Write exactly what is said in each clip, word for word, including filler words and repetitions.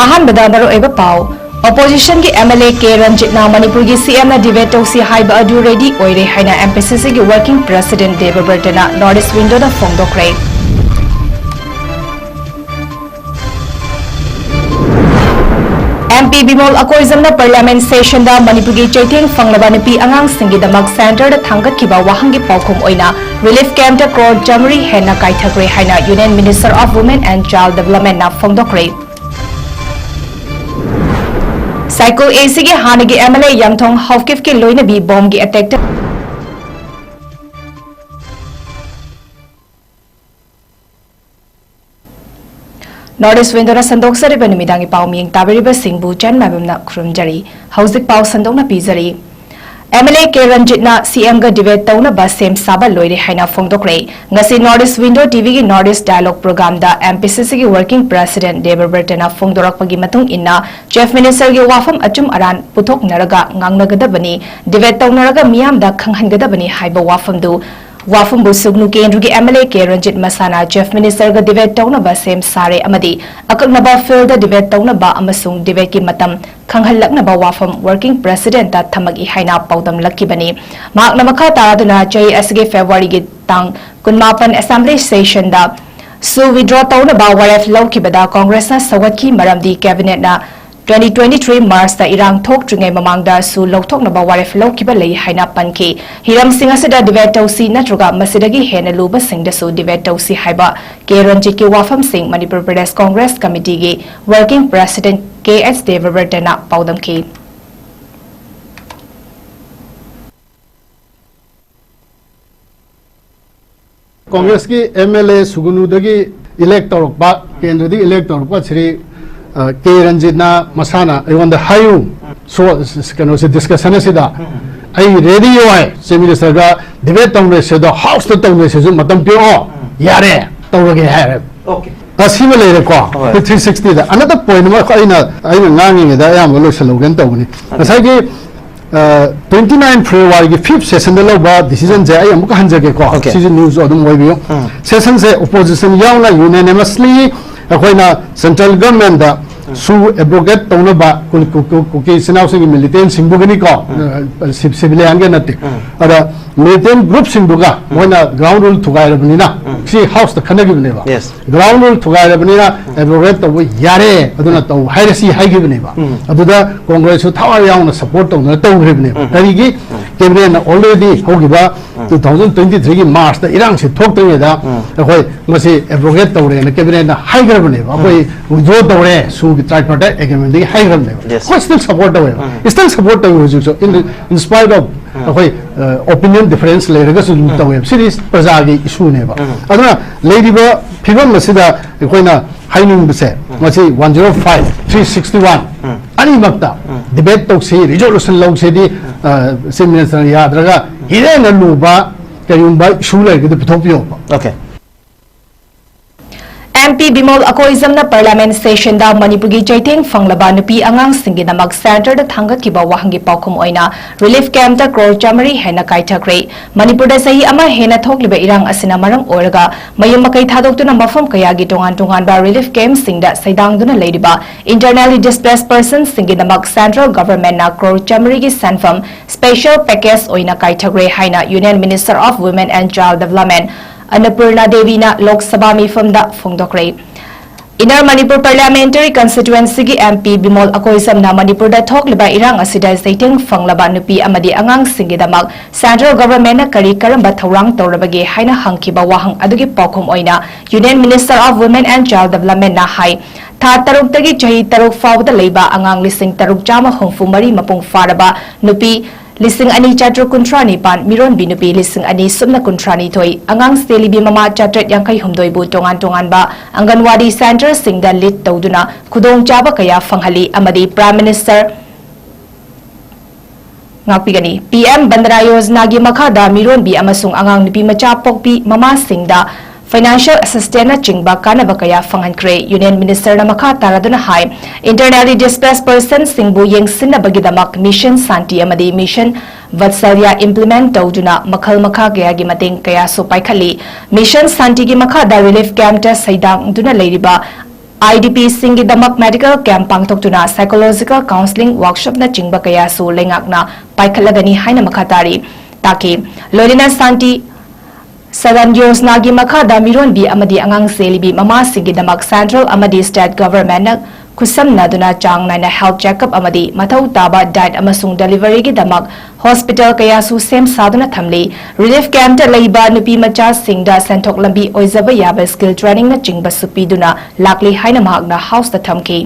ꯑꯍꯥꯟꯕꯗ ꯃꯔꯨꯑꯣꯏꯕ ꯄꯥꯎ꯫ Oppositionꯒꯤ MLA ꯀꯦ ꯔꯟꯖꯤꯠꯅ ꯃꯅꯤꯄꯨꯔꯒꯤ CMꯅ debate ꯇꯧꯁꯤ ꯍꯥꯏꯕ ꯑꯗꯨ ready ꯑꯣꯏꯔꯦ ꯍꯥꯏꯅ MPCCꯒꯤ working president ꯗꯦꯕꯕ꯭ꯔꯇꯅ North East Windowꯗ ꯐꯣꯡꯗꯣꯛꯈ꯭ꯔꯦ꯫ MP Bimol ꯑꯀꯣꯏꯖꯝꯅ parliament sessionꯗ ꯃꯅꯤꯄꯨꯔꯒꯤ ꯆꯩꯊꯦꯡ ꯐꯪꯂꯕ ꯅꯨꯄꯤ ꯑꯉꯥꯡꯁꯤꯡꯒꯤꯗꯃꯛ centreꯗ ꯊꯥꯡꯒꯠꯈꯤꯕ ꯋꯥꯍꯪꯒꯤ ꯄꯥꯎꯈꯨꯝ ꯑꯣꯏꯅ relief campꯇ crore ꯆꯥꯃꯔꯤ ꯍꯦꯟꯅ ꯀꯥꯏꯊꯈ꯭ꯔꯦ ꯍꯥꯏꯅ Union Minister of Women and Child Developmentꯅ ꯐꯣꯡꯗꯣꯛꯈ꯭ꯔꯦ꯫ ꯁꯥꯏꯀꯨꯜ ACꯒꯤ ꯍꯥꯟꯅꯒꯤ MLA ꯌꯥꯡꯊꯣꯡ ꯍꯥꯎꯀꯤꯞꯀꯤ ꯂꯣꯏꯅꯕꯤ bombꯒꯤ attackꯇ North East Windowꯅ ꯁꯟꯗꯣꯛꯆꯔꯤꯕ ꯅꯨꯃꯤꯗꯥꯡꯒꯤ ꯄꯥꯎ ꯃꯤꯌꯦꯡ ꯇꯥꯕꯤꯔꯤꯕꯁꯤꯡꯕꯨ ꯆꯟ ꯃꯥꯏꯕꯝꯅ ꯈꯨꯔꯨꯝꯖꯔꯤ꯫ ꯍꯧꯖꯤꯛ ꯄꯥꯎ ꯁꯟꯗꯣꯛꯅ ꯄꯤꯖꯔꯤ꯫ MLA ꯀꯦ ꯔꯟꯖꯤꯠꯅ CMꯒ debate ꯇꯧꯅꯕ ꯁꯦꯝ ꯁꯥꯕ ꯂꯣꯏꯔꯦ ꯍꯥꯏꯅ ꯐꯣꯡꯗꯣꯛꯈ꯭ꯔꯦ꯫ ꯉꯁꯤ North East Window TVꯒꯤ North East Dialogue programꯗ MPCCꯒꯤ working president ꯗꯦꯕꯕ꯭ꯔꯇꯅ ꯐꯣꯡꯗꯣꯔꯛꯄꯒꯤ ꯃꯇꯨꯡ ꯏꯟꯅ Chief Ministerꯒꯤ ꯋꯥꯐꯝ ꯑꯆꯨꯝ ꯑꯔꯥꯟ ꯄꯨꯊꯣꯛꯅꯔꯒ ꯉꯥꯡꯅꯒꯗꯕꯅꯤ, debate ꯇꯧꯅꯔꯒ ꯃꯤꯌꯥꯝꯗ ꯈꯪꯍꯟꯒꯗꯕꯅꯤ ꯍꯥꯏꯕ ꯋꯥꯐꯝꯗꯨ ꯋꯥꯐꯝꯕꯨ ꯁꯨꯒꯅꯨ ꯀꯦꯟꯗ꯭ꯔꯒꯤ MLA ꯀꯦ ꯔꯟꯖꯤꯠ ꯃꯁꯥꯅ Chief Ministerꯒ debate ꯇꯧꯅꯕ ꯁꯦꯝ ꯁꯥꯔꯦ ꯑꯃꯗꯤ ꯑꯀꯛꯅꯕ fieldꯗ debate ꯇꯧꯅꯕ ꯑꯃꯁꯨꯡ debateꯀꯤ ꯃꯇꯝ ꯈꯪꯍꯜꯂꯛꯅꯕ ꯋꯥꯐꯝ working presidentꯇ ꯊꯝꯃꯛꯏ ꯍꯥꯏꯅ ꯄꯥꯎꯗꯝꯂꯛꯈꯤꯕꯅꯤ꯫ ꯃꯍꯥꯛꯅ ꯃꯈꯥ ꯇꯥꯗꯨꯅ ꯆꯍꯤ ꯑꯁꯤꯒꯤ Februaryꯒꯤ ꯇꯥꯡ ꯀꯨꯟꯃꯥꯄꯟ assembly sessionꯗ ꯁꯨ withdraw ꯇꯧꯅꯕ ꯋꯥꯔꯦꯞ ꯂꯧꯈꯤꯕꯗ Congressꯅ ꯁꯧꯒꯠꯈꯤ, ꯃꯔꯝꯗꯤ cabinetꯅ twenty twenty-three Marchꯇ ꯏꯔꯥꯡ ꯊꯣꯛꯇ꯭ꯔꯤꯉꯩ ꯃꯃꯥꯡꯗ ꯁꯨ ꯂꯧꯊꯣꯛꯅꯕ ꯋꯥꯔꯦꯞ ꯂꯧꯈꯤꯕ ꯂꯩ ꯍꯥꯏꯅ ꯄꯟꯈꯤ꯫ ꯍꯤꯔꯝꯁꯤꯡ ꯑꯁꯤꯗ debate ꯇꯧꯁꯤ ꯅꯠꯇ꯭ꯔꯒ ꯃꯁꯤꯗꯒꯤ ꯍꯦꯟꯅ ꯂꯨꯕꯁꯤꯡꯗꯁꯨ debate ꯇꯧꯁꯤ ꯍꯥꯏꯕ ꯀꯦ ꯔꯟꯖꯤꯠꯀꯤ ꯋꯥꯐꯝꯁꯤꯡ Manipur Pradesh Congress Committeeꯒꯤ working president ꯀꯦ ꯑꯦꯁ ꯗꯦꯕꯕ꯭ꯔꯇꯅ ꯄꯥꯎꯗꯝꯈꯤ꯫ Congressꯀꯤ MLA ꯁꯨꯒꯅꯨꯗꯒꯤ elect ꯇꯧꯔꯛꯄ, ꯀꯦꯟꯗ꯭ꯔꯗꯒꯤ elect ꯇꯧꯔꯛꯄ ꯁ꯭ꯔꯤ, ꯑ, ꯀꯦ ꯔꯟꯖꯤꯠꯅ ꯃꯁꯥꯅ ꯑꯩꯉꯣꯟꯗ ꯍꯥꯏꯌꯨ, so, ꯀꯩꯅꯣꯁꯦ, discussion ꯑꯁꯤꯗ ꯑꯩ ready ꯑꯣꯏ, Chief Ministerꯒ debate ꯇꯧꯅꯁꯦ ꯑꯗꯣ Houseꯇ ꯇꯧꯅꯁꯦꯁꯨ ꯃꯇꯝ ꯄꯤꯔꯛꯑꯣ, ꯌꯥꯔꯦ, ꯇꯧꯔꯒꯦ ꯍꯥꯏꯔꯦ꯫ Okay. ꯑꯁꯤꯃ ꯂꯩꯔꯦꯀꯣ꯫ ꯍꯣꯏ꯫ ꯑꯩꯈꯣꯏ three sixtyꯗ꯫ Another point ꯑꯃ ꯑꯩꯅ, ꯑꯩꯅ ꯉꯥꯡꯉꯤꯉꯩꯗ ꯑꯌꯥꯝꯕ ꯂꯣꯏꯁꯤꯜꯍꯧꯒꯦꯅ ꯇꯧꯕꯅꯤ꯫ Okay. ꯉꯁꯥꯏꯒꯤ, ꯑ, twenty nine Februaryꯒꯤ fifth sessionꯗ ꯂꯧꯕ decisionꯁꯦ ꯑꯩ ꯑꯃꯨꯛꯀ ꯍꯟꯖꯒꯦꯀꯣ꯫ Okay. ꯁꯤꯁꯨ news ꯑꯗꯨꯝ ꯑꯣꯏꯕꯤꯌꯨ꯫ ꯎꯝ꯫ Sessionꯁꯦ opposition ꯌꯥꯎꯅ unanimously ꯑꯩꯈꯣꯏꯅ central governmentꯗ ꯁꯨ ꯑꯦꯕ꯭ꯔꯣꯒꯦꯠ ꯇꯧꯅꯕ ꯀꯨ- ꯀꯨ- ꯀꯨ- ꯀꯨꯀꯤ ꯏꯆꯤꯟ ꯏꯅꯥꯎꯁꯤꯡꯒꯤ ꯃꯤꯂꯤꯇꯦꯟꯁꯤꯡꯕꯨꯒꯅꯤꯀꯣ, ꯁꯤꯚꯤꯂꯤꯌꯟꯒ ꯅꯠꯇꯦ꯫ ꯑꯗ ꯃꯤꯂꯤꯇꯦꯟ ꯒ꯭ꯔꯨꯞꯁꯤꯡꯗꯨꯒ ꯃꯣꯏꯅ ꯒ꯭ꯔꯥꯎꯟ ꯔꯨꯜ ꯊꯨꯒꯥꯏꯔꯕꯅꯤꯅ ꯁꯤ ꯍꯥꯎꯁꯇ ꯈꯟꯅꯈꯤꯕꯅꯦꯕ꯫ Yes. ꯒ꯭ꯔꯥꯎꯟ ꯔꯨꯜ ꯊꯨꯒꯥꯏꯔꯕꯅꯤꯅ ꯑꯦꯕ꯭ꯔꯣꯒꯦꯠ ꯇꯧꯕ ꯌꯥꯔꯦ, ꯑꯗꯨꯅ ꯇꯧ ꯍꯥꯏꯔꯁꯤ ꯍꯥꯏꯈꯤꯕꯅꯦꯕ꯫ ꯑꯗꯨꯗ ꯀꯣꯡꯒ꯭ꯔꯦꯁꯁꯨ ꯊꯋꯥꯏ ꯌꯥꯎꯅ ꯁꯄꯣꯔꯠ ꯇꯧꯗꯅ ꯇꯧꯈ꯭ꯔꯤꯕꯅꯦꯕ꯫ ꯀꯔꯤꯒꯤ? ꯀꯦꯕꯤꯅꯦꯠꯅ ꯑꯣꯜꯔꯦꯗꯤ ꯍꯧꯈꯤꯕ ꯇꯨ ꯊꯥꯎꯖꯟ ꯇ꯭ꯋꯦꯟꯇꯤ ꯊ꯭ꯔꯤꯒꯤ ꯃꯥꯔꯁꯇ ꯏꯔꯥꯡꯁꯦ ꯊꯣꯛꯇ꯭ꯔꯤꯉꯩꯗ ꯑꯩꯈꯣꯏ ꯃꯁꯤ ꯑꯦꯕ꯭ꯔꯣꯒꯦꯠ ꯇꯧꯔꯦꯅ ꯀꯦꯕꯤꯅꯦꯠꯅ ꯍꯥꯏꯈ꯭ꯔꯕꯅꯦꯕ꯫ ꯑꯩꯈꯣꯏ ꯋꯤꯗ꯭ꯔꯣ ꯇꯧꯔꯦ ꯁꯨꯒꯤ ꯇ꯭ꯔꯥꯏꯄꯥꯔꯇꯥꯏꯠ ꯑꯦꯒ꯭ꯔꯤꯃꯦꯟꯗꯒꯤ ꯍꯥꯏꯈ꯭ꯔꯕꯅꯦꯕ꯫ Yes. ꯑꯩꯈꯣꯏ ꯁ꯭ꯇꯤꯜ ꯁꯄꯣꯔꯠ ꯇꯧꯋꯦꯕ, ꯁ꯭ꯇꯤꯜ ꯁꯄꯣꯔꯠ ꯇꯧꯋꯦ ꯍꯧꯖꯤꯛꯁꯨ꯫ In spite of ꯑꯩꯈꯣꯏ ꯑꯣꯄꯤꯅꯤꯌꯟ ꯗꯤꯐꯔꯦꯟꯁ ꯂꯩꯔꯒꯁꯨ ꯑꯗꯨꯝ ꯇꯧꯋꯦꯕ꯫ ꯁꯤꯗꯤ ꯄ꯭ꯔꯖꯥꯒꯤ ꯏꯁꯨꯅꯦꯕ꯫ ꯑꯗꯨꯅ ꯂꯩꯔꯤꯕ ꯐꯤꯕꯝ ꯑꯁꯤꯗ ꯑꯩꯈꯣꯏꯅ ꯍꯥꯏꯅꯤꯡꯕꯁꯦ, ꯃꯁꯤ one zero five, three sixty one ꯑꯅꯤꯃꯛꯇ ꯗꯤꯕꯦꯠ ꯇꯧꯁꯤ, ꯔꯤꯖꯣꯂꯨꯁꯟ ꯂꯧꯁꯤꯗꯤ ꯆꯤꯐ ꯃꯤꯅꯤꯁꯇꯔꯅ ꯌꯥꯗ꯭ꯔꯒ ꯍꯦꯟꯅ ꯂꯨꯕ ꯀꯔꯤꯒꯨꯝꯕ ꯏꯁꯨ ꯂꯩꯔꯒꯗꯤ ꯄꯨꯊꯣꯛꯄꯤꯌꯣꯕ꯫ Okay. M P Bimol ꯑꯀꯣꯏꯖꯝꯅ parliament ꯁꯦꯁꯟꯗ ꯃꯅꯤꯄꯨꯔꯒꯤ ꯆꯩꯊꯦꯡ ꯐꯪꯂꯕ ꯅꯨꯄꯤ ꯑꯉꯥꯡꯁꯤꯡꯒꯤꯗꯃꯛ ꯁꯦꯟꯇꯔꯗ ꯊꯥꯡꯒꯠꯈꯤꯕ ꯋꯥꯍꯪꯒꯤ ꯄꯥꯎꯈꯨꯝ ꯑꯣꯏꯅ ꯔꯤꯂꯤꯐ ꯀꯦꯝꯞꯇ ꯀ꯭ꯔꯣꯔ ꯆꯥꯃꯔꯤ ꯍꯦꯟꯅ ꯀꯥꯏꯊꯈ꯭ꯔꯦ꯫ ꯃꯅꯤꯄꯨꯔꯗ ꯆꯍꯤ ꯑꯃ ꯍꯦꯟꯅ ꯊꯣꯛꯂꯤꯕ ꯏꯔꯥꯡ ꯑꯁꯤꯅ ꯃꯔꯝ ꯑꯣꯏꯔꯒ ꯃꯌꯨꯝ ꯃꯀꯩ ꯊꯥꯗꯣꯛꯇꯨꯅ ꯃꯐꯝ ꯀꯌꯥꯒꯤ ꯇꯣꯉꯥꯟ ꯇꯣꯉꯥꯟꯕ ꯔꯤꯂꯤꯐ ꯀꯦꯝꯞꯁꯤꯡꯗ ꯁꯩꯗꯥꯡꯗꯨꯅ ꯂꯩꯔꯤꯕ internally displaced personꯁꯤꯡꯒꯤꯗꯃꯛ ꯁꯦꯟꯇ꯭ꯔꯦꯜ ꯒꯚꯔꯟꯃꯦꯟꯠꯅ ꯀ꯭ꯔꯣꯔ ꯆꯥꯃꯔꯤꯒꯤ ꯁꯦꯟꯐꯝ ꯁ꯭ꯄꯦꯁꯦꯜ ꯄꯦꯀꯦꯖ ꯑꯣꯏꯅ ꯀꯥꯏꯊꯈ꯭ꯔꯦ ꯍꯥꯏꯅ Union Minister of Women and Child Development Annapurna ꯗꯦꯕꯤꯅ ꯂꯣꯛ ꯁꯚꯥ ꯃꯤꯐꯝꯗ ꯐꯣꯡꯗꯣꯛꯈ꯭ꯔꯦ꯫ ꯏꯟꯅꯔ ꯃꯅꯤꯄꯨꯔ ꯄꯥꯔꯂꯤꯌꯥꯃꯦꯟꯇꯔꯤ ꯀꯟꯁꯇꯤꯇ꯭ꯋꯦꯟꯁꯤꯒꯤ ꯑꯦꯝ ꯄꯤ ꯕꯤꯃꯣꯜ ꯑꯀꯣꯏꯖꯝꯅ ꯃꯅꯤꯄꯨꯔꯗ ꯊꯣꯛꯂꯤꯕ ꯏꯔꯥꯡ ꯑꯁꯤꯗ ꯆꯩꯊꯦꯡ ꯐꯪꯂꯕ ꯅꯨꯄꯤ ꯑꯃꯗꯤ ꯑꯉꯥꯡꯁꯤꯡꯒꯤꯗꯃꯛ ꯁꯦꯟꯇ꯭ꯔꯦꯜ ꯒꯚꯔꯟꯃꯦꯟꯠꯅ ꯀꯔꯤ ꯀꯔꯝꯕ ꯊꯧꯔꯥꯡ ꯇꯧꯔꯕꯒꯦ ꯍꯥꯏꯅ ꯍꯪꯈꯤꯕ ꯋꯥꯍꯪ ꯑꯗꯨꯒꯤ ꯄꯥꯎꯈꯨꯝ ꯑꯣꯏꯅ Union Minister of Women and Child Developmentꯅ ꯍꯥꯏ, ꯊꯥ ꯇꯔꯨꯛꯇꯒꯤ ꯆꯍꯤ ꯇꯔꯨꯛ ꯐꯥꯎꯕꯗ ꯂꯩꯕ ꯑꯉꯥꯡ ꯂꯤꯁꯤꯡ ꯇꯔꯨꯛ ꯆꯥꯝꯃ ꯍꯨꯝꯐꯨ ꯃꯔꯤ ꯃꯄꯨꯡ ꯐꯥꯔꯕ ꯅꯨꯄꯤ ꯂꯤꯁꯤꯡ ꯑꯅꯤ ꯆꯥꯇ꯭ꯔꯨꯛ ꯀꯨꯟꯊ꯭ꯔꯥ ꯅꯤꯄꯥꯟ, ꯃꯤꯔꯣꯟꯕꯤ ꯅꯨꯄꯤ ꯂꯤꯁꯤꯡ ꯑꯅꯤ ꯁꯨꯞꯅ ꯀꯨꯟꯊ꯭ꯔꯥ ꯅꯤꯊꯣꯏ, ꯑꯉꯥꯡ ꯆꯦꯜꯂꯤꯕꯤ ꯃꯃꯥ ꯆꯥꯇ꯭ꯔꯦꯠ ꯌꯥꯡꯈꯩ ꯍꯨꯝꯗꯣꯏꯕꯨ ꯇꯣꯉꯥꯟ ꯇꯣꯉꯥꯟꯕ ꯑꯪꯒꯟꯋꯥꯗꯤ ꯁꯦꯟꯇꯔꯁꯤꯡꯗ ꯂꯤꯗ ꯇꯧꯗꯨꯅ ꯈꯨꯗꯣꯡꯆꯥꯕ ꯀꯌꯥ ꯐꯪꯍꯜꯂꯤ ꯑꯃꯗꯤ Prime Minister ꯉꯥꯛꯄꯤꯒꯅꯤ꯫ ꯄꯤ ꯑꯦꯝ ꯕꯟꯗꯅꯥ ꯌꯣꯖꯅꯥꯒꯤ ꯃꯈꯥꯗ ꯃꯤꯔꯣꯟꯕꯤ ꯑꯃꯁꯨꯡ ꯑꯉꯥꯡ ꯅꯨꯄꯤ ꯃꯆꯥ ꯄꯣꯛꯄꯤ ꯃꯃꯥꯁꯤꯡꯗ ꯐꯥꯏꯅꯥꯟꯁꯤꯌꯦꯜ ꯑꯦꯁꯤꯁꯇꯦꯟꯁꯅꯆꯤꯡꯕ ꯀꯥꯟꯅꯕ ꯀꯌꯥ ꯐꯪꯍꯟꯈ꯭ꯔꯦ꯫ ꯌꯨꯅꯤꯌꯟ ꯃꯤꯅꯤꯁꯇꯔꯅ ꯃꯈꯥ ꯇꯥꯔꯗꯨꯅ ꯍꯥꯏ, internally displaced personꯁꯤꯡꯕꯨ ꯌꯦꯡꯁꯤꯟꯅꯕꯒꯤꯗꯃꯛ ꯃꯤꯁꯟ ꯁꯥꯟꯇꯤ ꯑꯃꯗꯤ ꯃꯤꯁꯟ ꯚꯠꯁꯜꯌꯥ implement ꯇꯧꯗꯨꯅ ꯃꯈꯜ ꯃꯈꯥ ꯀꯌꯥꯒꯤ ꯃꯇꯦꯡ ꯀꯌꯥꯁꯨ ꯄꯥꯏꯈꯠꯂꯤ꯫ ꯃꯤꯁꯟ ꯁꯥꯟꯇꯤꯒꯤ ꯃꯈꯥꯗ ꯔꯤꯂꯤꯐ ꯀꯦꯝꯞꯇ ꯁꯩꯗꯥꯡꯗꯨꯅ ꯂꯩꯔꯤꯕ IDPꯁꯤꯡꯒꯤꯗꯃꯛ medical camp ꯄꯥꯡꯊꯣꯛꯇꯨꯅ psychological counselling workshopꯅꯆꯤꯡꯕ ꯀꯌꯥꯁꯨ ꯂꯩꯉꯥꯛꯅ ꯄꯥꯏꯈꯠꯂꯒꯅꯤ ꯍꯥꯏꯅ ꯃꯈꯥ ꯇꯥꯔꯤ ꯇꯥꯛꯈꯤ꯫ ꯂꯣꯏꯅꯅ ꯁꯥꯟꯇꯤ ꯁꯗꯟ ꯌꯣꯖꯅꯥꯒꯤ ꯃꯈꯥꯗ ꯃꯤꯔꯣꯟꯕꯤ ꯑꯃꯗꯤ ꯑꯉꯥꯡ ꯆꯦꯜꯂꯤꯕꯤ ꯃꯃꯥꯁꯤꯡꯒꯤꯗꯃꯛ central ꯑꯃꯗꯤ state governmentꯅ ꯈꯨꯠꯁꯝꯅꯗꯨꯅ ꯆꯥꯡ ꯅꯥꯏꯅ health checkup ꯑꯃꯗꯤ ꯃꯊꯧ ꯇꯥꯕ diet ꯑꯃꯁꯨꯡ deliveryꯒꯤꯗꯃꯛ hospital ꯀꯌꯥꯁꯨ ꯁꯦꯝ ꯁꯥꯗꯨꯅ ꯊꯝꯂꯤ꯫ Relief campꯇ ꯂꯩꯕ ꯅꯨꯄꯤ ꯃꯆꯥꯁꯤꯡꯗ ꯁꯦꯟꯊꯣꯛ ꯂꯝꯕꯤ ꯑꯣꯏꯖꯕ ꯌꯥꯕ skill trainingꯅꯆꯤꯡꯕꯁꯨ ꯄꯤꯗꯨꯅ ꯂꯥꯛꯂꯤ ꯍꯥꯏꯅ ꯃꯍꯥꯛꯅ Houseꯇ ꯊꯝꯈꯤ꯫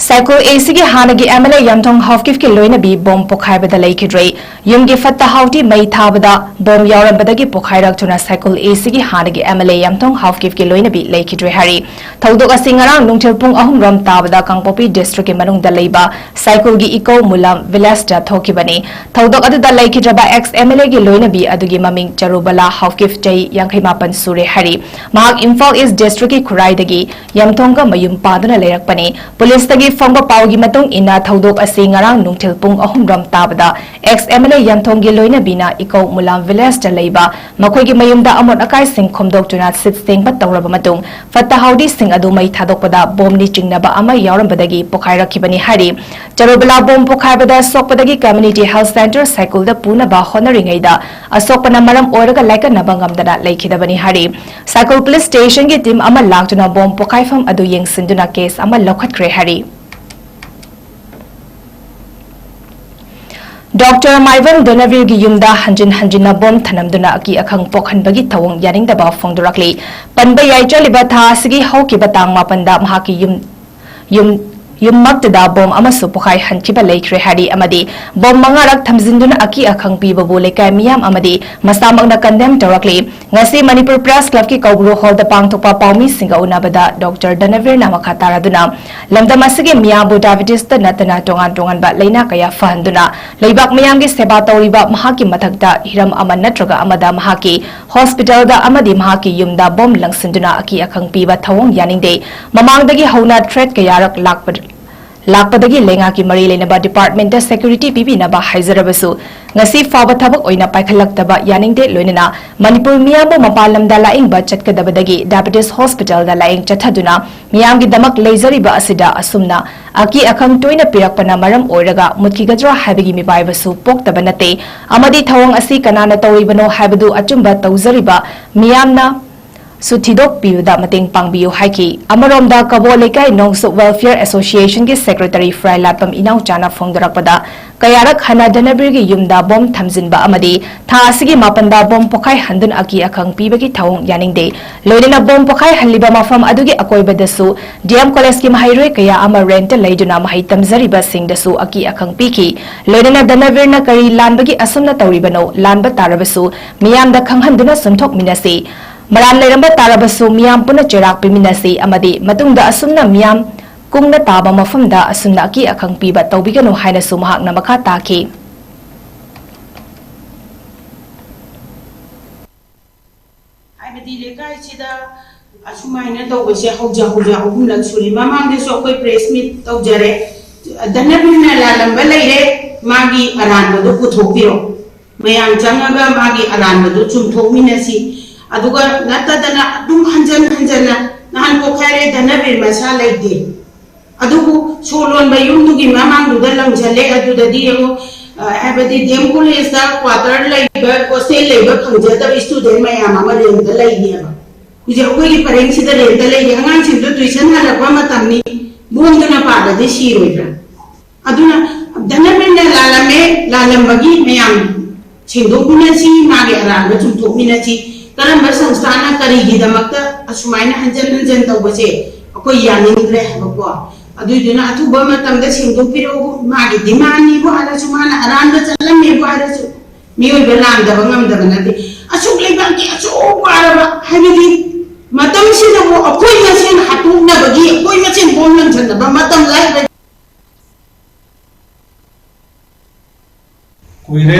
ꯁꯥꯏꯀꯨꯜ ACꯒꯤ ꯍꯥꯟꯅꯒꯤ MLA ꯌꯥꯝꯊꯣꯡ ꯍꯥꯎꯀꯤꯞꯀꯤ ꯂꯣꯏꯅꯕꯤ ꯕꯣꯝ ꯄꯣꯈꯥꯏꯕꯗ ꯂꯩꯈꯤꯗ꯭ꯔꯦ꯫ ꯌꯨꯝꯒꯤ ꯐꯠꯇ ꯍꯥꯎꯗꯤ ꯃꯩ ꯊꯥꯕꯗ ꯕꯣꯝ ꯌꯥꯎꯔꯝꯕꯗꯒꯤ ꯄꯣꯈꯥꯏꯔꯛꯇꯨꯅ ꯁꯥꯏꯀꯨꯜ ACꯒꯤ ꯍꯥꯟꯅꯒꯤ MLA ꯌꯥꯝꯊꯣꯡ ꯍꯥꯎꯀꯤꯞꯀꯤ ꯂꯣꯏꯅꯕꯤ ꯂꯩꯈꯤꯗ꯭ꯔꯦ ꯍꯥꯏꯔꯤ꯫ ꯊꯧꯗꯣꯛ ꯑꯁꯤ ꯉꯔꯥꯡ ꯅꯨꯡꯊꯤꯜ ꯄꯨꯡ ꯑꯍꯨꯝ ꯔꯣꯝ ꯇꯥꯕꯗ ꯀꯥꯡꯄꯣꯛꯄꯤ districtꯀꯤ ꯃꯅꯨꯡꯗ ꯂꯩꯕ ꯁꯥꯏꯀꯨꯜꯒꯤ ꯏꯀꯧ ꯃꯨꯂꯥꯝ villageꯇ ꯊꯣꯛꯈꯤꯕꯅꯤ꯫ ꯊꯧꯗꯣꯛ ꯑꯗꯨꯗ ꯂꯩꯈꯤꯗ꯭ꯔꯕ ex MLAꯒꯤ ꯂꯣꯏꯅꯕꯤ ꯑꯗꯨꯒꯤ ꯃꯃꯤꯡ ꯆꯔꯨꯕꯂꯥ ꯍꯥꯎꯀꯤꯞ, ꯆꯍꯤ ꯌꯥꯡꯈꯩ ꯃꯥꯄꯟ ꯁꯨꯔꯦ ꯍꯥꯏꯔꯤ꯫ ꯃꯍꯥꯛ ꯏꯝꯐꯥꯜ East districtꯀꯤ ꯈꯨꯔꯥꯏꯗꯒꯤ ꯌꯥꯝꯊꯣꯡꯒ ꯃꯌꯨꯝ ꯄꯥꯟꯗꯨꯅ ꯂꯩꯔꯛꯄꯅꯤ꯫ Policeꯇꯒꯤ ꯐꯪꯕ ꯄꯥꯎꯒꯤ ꯃꯇꯨꯡ ꯏꯟꯅ ꯊꯧꯗꯣꯛ ꯑꯁꯤ ꯉꯔꯥꯡ ꯅꯨꯡꯊꯤꯜ ꯄꯨꯡ ꯑꯍꯨꯝ ꯔꯣꯝ ꯇꯥꯕꯗ ex MLA ꯌꯥꯝꯊꯣꯡꯒꯤ ꯂꯣꯏꯅꯕꯤꯅ ꯏꯀꯧ ꯃꯨꯂꯥꯝ villageꯇ ꯂꯩꯕ ꯃꯈꯣꯏꯒꯤ ꯃꯌꯨꯝꯗ ꯑꯃꯣꯠ ꯑꯀꯥꯏꯁꯤꯡ ꯈꯣꯝꯗꯣꯛꯇꯨꯅ ꯁꯤꯠ ꯁꯦꯡꯕ ꯇꯧꯔꯕ ꯃꯇꯨꯡ ꯐꯠꯇ ꯍꯥꯎꯗꯤꯁꯤꯡ ꯑꯗꯨ ꯃꯩ ꯊꯥꯗꯣꯛꯄꯗ ꯕꯣꯝꯅꯤ ꯆꯤꯡꯅꯕ ꯑꯃ ꯌꯥꯎꯔꯝꯕꯗꯒꯤ ꯄꯣꯈꯥꯏꯔꯛꯈꯤꯕꯅꯤ ꯍꯥꯏꯔꯤ꯫ ꯆꯔꯨꯕꯂꯥ ꯕꯣꯝ ꯄꯣꯈꯥꯏꯕꯗ ꯁꯣꯛꯄꯗꯒꯤ community health centre ꯁꯥꯏꯀꯨꯜꯗ ꯄꯨꯅꯕ ꯍꯣꯠꯅꯔꯤꯉꯩꯗ ꯑꯁꯣꯛꯄꯅ ꯃꯔꯝ ꯑꯣꯏꯔꯒ ꯂꯥꯏꯀꯠꯅꯕ ꯉꯝꯗꯅ ꯂꯩꯈꯤꯗꯕꯅꯤ ꯍꯥꯏꯔꯤ꯫ ꯁꯥꯏꯀꯨꯜ police stationꯒꯤ team ꯑꯃ ꯂꯥꯛꯇꯨꯅ ꯕꯣꯝ ꯄꯣꯈꯥꯏꯐꯝ ꯑꯗꯨ ꯌꯦꯡꯁꯤꯟꯗꯨꯅ case ꯑꯃ ꯂꯧꯈꯠꯈ꯭ꯔꯦ ꯍꯥꯏꯔꯤ꯫ Doctor ꯃꯥꯏꯕꯝ ꯗꯣꯅꯕꯤꯔꯒꯤ ꯌꯨꯝꯗ ꯍꯟꯖꯤꯟ ꯍꯟꯖꯤꯟꯅ ꯕꯣꯝ ꯊꯅꯝꯗꯨꯅ ꯑꯀꯤ ꯑꯈꯪ ꯄꯣꯛꯍꯟꯕꯒꯤ ꯊꯧꯑꯣꯡ ꯌꯥꯅꯤꯡꯗꯕ ꯐꯣꯡꯗꯣꯔꯛꯂꯤ꯫ ꯄꯟꯕ ꯌꯥꯏ, ꯆꯠꯂꯤꯕ ꯊꯥ ꯑꯁꯤꯒꯤ ꯍꯧꯈꯤꯕ ꯇꯥꯡ ꯃꯥꯄꯟꯗ ꯃꯍꯥꯛꯀꯤ ꯌꯨꯝ, ꯌꯨꯝ, ꯌꯨꯝꯃꯛꯇꯗ ꯕꯣꯝ ꯑꯃꯁꯨ ꯄꯣꯈꯥꯏꯍꯟꯈꯤꯕ ꯂꯩꯈ꯭ꯔꯦ ꯍꯥꯏꯔꯤ ꯑꯃꯗꯤ ꯕꯣꯝ ꯃꯉꯥꯔꯛ ꯊꯝꯖꯤꯟꯗꯨꯅ ꯑꯀꯤ ꯑꯈꯪ ꯄꯤꯕꯕꯨ ꯂꯩꯀꯥꯏ ꯃꯤꯌꯥꯝ ꯑꯃꯗꯤ ꯃꯁꯥꯃꯛꯅ condemn ꯇꯧꯔꯛꯂꯤ꯫ ꯉꯁꯤ ꯃꯅꯤꯄꯨꯔ Press Clubꯀꯤ ꯀꯧꯕ꯭ꯔꯨ Hallꯗ ꯄꯥꯡꯊꯣꯛꯄ ꯄꯥꯎꯃꯤꯁꯤꯡꯒ ꯎꯅꯕꯗ Doctor ꯗꯅꯕꯤꯔꯅ ꯃꯈꯥ ꯇꯥꯔꯗꯨꯅ ꯂꯝꯗꯝ ꯑꯁꯤꯒꯤ ꯃꯤꯌꯥꯝꯕꯨ diabetesꯇ ꯅꯠꯇꯅ ꯇꯣꯉꯥꯟ ꯇꯣꯉꯥꯟꯕ ꯂꯩꯅꯥ ꯀꯌꯥ ꯐꯍꯟꯗꯨꯅ ꯂꯩꯕꯥꯛ ꯃꯤꯌꯥꯝꯒꯤ ꯁꯦꯕꯥ ꯇꯧꯔꯤꯕ ꯃꯍꯥꯛꯀꯤ ꯃꯊꯛꯇ ꯍꯤꯔꯝ ꯑꯃ ꯅꯠꯇ꯭ꯔꯒ ꯑꯃꯗ ꯃꯍꯥꯛꯀꯤ hospitalꯗ ꯑꯃꯗꯤ ꯃꯍꯥꯛꯀꯤ ꯌꯨꯝꯗ ꯕꯣꯝ ꯂꯪꯁꯤꯟꯗꯨꯅ ꯑꯀꯤ ꯑꯈꯪ ꯄꯤꯕ ꯊꯧꯑꯣꯡ ꯌꯥꯅꯤꯡꯗꯦ꯫ ꯃꯃꯥꯡꯗꯒꯤ ꯍꯧꯅ threat ꯀꯌꯥꯔꯛ ꯂꯥꯛꯄ ꯂꯥꯛꯄꯗꯒꯤ ꯂꯩꯉꯥꯛꯀꯤ ꯃꯔꯤ ꯂꯩꯅꯕ departmentꯇ security ꯄꯤꯕꯤꯅꯕ ꯍꯥꯏꯖꯔꯕꯁꯨ, ꯉꯁꯤ ꯐꯥꯎꯕ ꯊꯕꯛ ꯑꯣꯏꯅ ꯄꯥꯏꯈꯠꯂꯛꯇꯕ ꯌꯥꯅꯤꯡꯗꯦ꯫ ꯂꯣꯏꯅꯅ ꯃꯅꯤꯄꯨꯔ ꯃꯤꯌꯥꯝꯕꯨ ꯃꯄꯥꯟ ꯂꯝꯗ ꯂꯥꯌꯦꯡꯕ ꯆꯠꯀꯗꯕꯗꯒꯤ diabetes hospitalꯗ ꯂꯥꯌꯦꯡ ꯆꯠꯊꯗꯨꯅ ꯃꯤꯌꯥꯝꯒꯤꯗꯃꯛ ꯂꯩꯖꯔꯤꯕ ꯑꯁꯤꯗ ꯑꯁꯨꯝꯅ ꯑꯀꯤ ꯑꯈꯪ ꯇꯣꯏꯅ ꯄꯤꯔꯛꯄꯅ ꯃꯔꯝ ꯑꯣꯏꯔꯒ ꯃꯨꯠꯈꯤꯒꯗ꯭ꯔꯥ ꯍꯥꯏꯕꯒꯤ ꯃꯤꯄꯥꯏꯕꯁꯨ ꯄꯣꯛꯇꯕ ꯅꯠꯇꯦ꯫ ꯑꯃꯗꯤ ꯊꯧꯑꯣꯡ ꯑꯁꯤ ꯀꯅꯥꯅ ꯇꯧꯔꯤꯕꯅꯣ ꯍꯥꯏꯕꯗꯨ ꯑꯆꯨꯝꯕ ꯇꯧꯖꯔꯤꯕ ꯃꯤꯌꯥꯝꯅ ꯁꯨ ꯊꯤꯗꯣꯛꯄꯤꯕꯗ ꯃꯇꯦꯡ ꯄꯥꯡꯕꯤꯌꯨ ꯍꯥꯏꯈꯤ꯫ ꯑꯃꯔꯣꯝꯗ ꯀꯕꯣ ꯂꯩꯀꯥꯏ ꯅꯣꯡꯆꯨꯞ Welfare Associationꯒꯤ secretary ꯐ꯭ꯔꯥꯏ ꯂꯥꯠꯄꯝ ꯏꯅꯥꯎꯆꯥꯅ ꯐꯣꯡꯗꯣꯔꯛꯄꯗ, ꯀꯌꯥꯔꯛ ꯍꯟꯅ ꯙꯅꯕꯤꯔꯒꯤ ꯌꯨꯝꯗ ꯕꯣꯝ ꯊꯝꯖꯤꯟꯕ ꯑꯃꯗꯤ ꯊꯥ ꯑꯁꯤꯒꯤ ꯃꯥꯄꯟꯗ ꯕꯣꯝ ꯄꯣꯈꯥꯏꯍꯟꯗꯨꯅ ꯑꯀꯤ ꯑꯈꯪ ꯄꯤꯕꯒꯤ ꯊꯧꯑꯣꯡ ꯌꯥꯅꯤꯡꯗꯦ꯫ ꯂꯣꯏꯅꯅ ꯕꯣꯝ ꯄꯣꯈꯥꯏꯍꯜꯂꯤꯕ ꯃꯐꯝ ꯑꯗꯨꯒꯤ ꯑꯀꯣꯏꯕꯗꯁꯨ D M collegeꯀꯤ ꯃꯍꯩꯔꯣꯏ ꯀꯌꯥ ꯑꯃ rentꯇ ꯂꯩꯗꯨꯅ ꯃꯍꯩ ꯇꯝꯖꯔꯤꯕꯁꯤꯡꯗꯁꯨ ꯑꯀꯤ ꯑꯈꯪ ꯄꯤꯈꯤ꯫ ꯂꯣꯏꯅꯅ ꯙꯅꯕꯤꯔꯅ ꯀꯔꯤ ꯂꯥꯟꯕꯒꯤ ꯑꯁꯨꯝꯅ ꯇꯧꯔꯤꯕꯅꯣ? ꯂꯥꯟꯕ ꯇꯥꯔꯕꯁꯨ ꯃꯤꯌꯥꯝꯗ ꯈꯪꯍꯟꯗꯨꯅ ꯆꯨꯝꯊꯣꯛꯃꯤꯟꯅꯁꯤ꯫ ꯃꯔꯥꯟ ꯂꯩꯔꯝꯕ ꯇꯥꯔꯕꯁꯨ ꯃꯤꯌꯥꯝ ꯄꯨꯟꯅ ꯆꯩꯔꯥꯛ ꯄꯤꯃꯤꯟꯅꯁꯤ ꯑꯃꯗꯤ ꯃꯇꯨꯡꯗ ꯑꯁꯨꯝꯅ ꯃꯤꯌꯥꯝ ꯀꯨꯡꯅ ꯇꯥꯕ ꯃꯐꯝꯗ ꯑꯁꯨꯝꯅ ꯑꯀꯤ ꯑꯈꯪ ꯄꯤꯕ ꯇꯧꯕꯤꯒꯅꯨ ꯍꯥꯏꯅꯁꯨ ꯃꯍꯥꯛꯅ ꯃꯈꯥ ꯇꯥꯈꯤ꯫ ꯍꯥꯏꯕꯗꯤ ꯂꯩꯀꯥꯏꯁꯤꯗ ꯑꯁꯨꯃꯥꯏꯅ ꯇꯧꯕꯁꯦ ꯍꯧꯖ ꯍꯧꯖ ꯑꯍꯨꯝꯂꯛ ꯁꯨꯔꯦ꯫ ꯃꯃꯥꯡꯗꯁꯨ ꯑꯩꯈꯣꯏ press meet ꯇꯧꯖꯔꯦ꯫ ꯙꯅꯕꯤꯔꯅ ꯂꯥꯜꯂꯝꯕ ꯂꯩꯔꯦ, ꯃꯥꯒꯤ ꯑꯔꯥꯟꯕꯗꯣ ꯄꯨꯊꯣꯛꯄꯤꯔꯣ꯫ ꯃꯌꯥꯝ ꯆꯪꯉꯒ ꯃꯥꯒꯤ ꯑꯔꯥꯟꯕꯗꯨ ꯆꯨꯝꯊꯣꯛꯃꯤꯟꯅꯁꯤ꯫ ꯑꯗꯨꯒ ꯅꯠꯇꯗꯅ ꯑꯗꯨꯝ ꯍꯟꯖꯟ ꯍꯟꯖꯟꯅ ꯅꯍꯥꯟ ꯄꯣꯛꯈꯥꯏꯔꯦ, ꯙꯅꯕꯤꯔ ꯃꯁꯥ ꯂꯩꯇꯦ꯫ ꯑꯗꯨꯕꯨ ꯁꯣ ꯂꯣꯟꯕ ꯌꯨꯝꯗꯨꯒꯤ ꯃꯃꯥꯡꯗꯨꯗ ꯂꯪꯁꯤꯜꯂꯦ꯫ ꯑꯗꯨꯗꯗꯤ ꯌꯦꯡꯉꯣ, ꯑ, ꯍꯥꯏꯕꯗꯤ D M collegeꯇ quarter ꯂꯩꯕ, hostel ꯂꯩꯕ ꯐꯪꯖꯗꯕ student ꯃꯌꯥꯝ ꯑꯃ rentꯇ ꯂꯩꯔꯤꯑꯕ꯫ ꯍꯧꯖꯤꯛ ꯑꯩꯈꯣꯏꯒꯤ ꯄꯔꯦꯡꯁꯤꯗ rentꯇ ꯂꯩꯔꯤ ꯑꯉꯥꯡꯁꯤꯡꯗꯨ tuition ꯍꯜꯂꯛꯄ ꯃꯇꯝꯅꯤ, ꯕꯣꯝꯗꯨꯅ ꯄꯥꯜꯂꯗꯤ ꯁꯤꯔꯣꯏꯗ꯭ꯔꯥ? ꯑꯗꯨꯅ ꯙꯅꯕꯤꯔꯅ ꯂꯥꯜꯂꯝꯃꯦ, ꯂꯥꯜꯂꯝꯕꯒꯤ ꯃꯌꯥꯝ ꯁꯦꯡꯗꯣꯛꯃꯤꯟꯅꯁꯤ, ꯃꯥꯒꯤ ꯑꯔꯥꯟꯕ ꯆꯨꯝꯊꯣꯛꯃꯤꯟꯅꯁꯤ꯫ ꯀꯔꯝꯕ ꯁꯪꯁꯊꯥꯅ ꯀꯔꯤꯒꯤꯗꯃꯛꯇ ꯑꯁꯨꯃꯥꯏꯅ ꯍꯟꯖꯟ ꯍꯟꯖꯟ ꯇꯧꯕꯁꯦ ꯑꯩꯈꯣꯏ ꯌꯥꯅꯤꯡꯗ꯭ꯔꯦ ꯍꯥꯏꯕꯀꯣ꯫ ꯑꯗꯨꯏꯗꯨꯅ ꯑꯊꯨꯕ ꯃꯇꯝꯗ ꯁꯦꯡꯗꯣꯛꯄꯤꯔꯛꯎ꯫ ꯃꯥꯒꯤ demandꯅꯤꯕꯨ ꯍꯥꯏꯔꯁꯨ, ꯃꯥꯅ ꯑꯔꯥꯟꯕ ꯆꯠꯂꯝꯃꯦꯕꯨ ꯍꯥꯏꯔꯁꯨ, ꯃꯤꯑꯣꯏꯕ ꯂꯥꯟꯗꯕ ꯉꯝꯗꯕ ꯅꯠꯇꯦ꯫ ꯑꯁꯨꯛ ꯂꯩꯕꯥꯛꯀꯤ ꯑꯆꯧꯕ ꯑꯔꯕ ꯍꯥꯏꯕꯗꯤ ꯃꯇꯝꯁꯤꯗꯕꯨ ꯑꯩꯈꯣꯏ ꯃꯁꯦꯟ ꯍꯥꯠꯇꯣꯛꯅꯕꯒꯤ, ꯑꯩꯈꯣꯏ ꯃꯁꯦꯟ ꯕꯣꯝ ꯂꯪꯁꯟꯅꯕ ꯃꯇꯝ ꯂꯥꯏꯔꯕ꯫ ꯀꯨꯏꯔꯦ꯫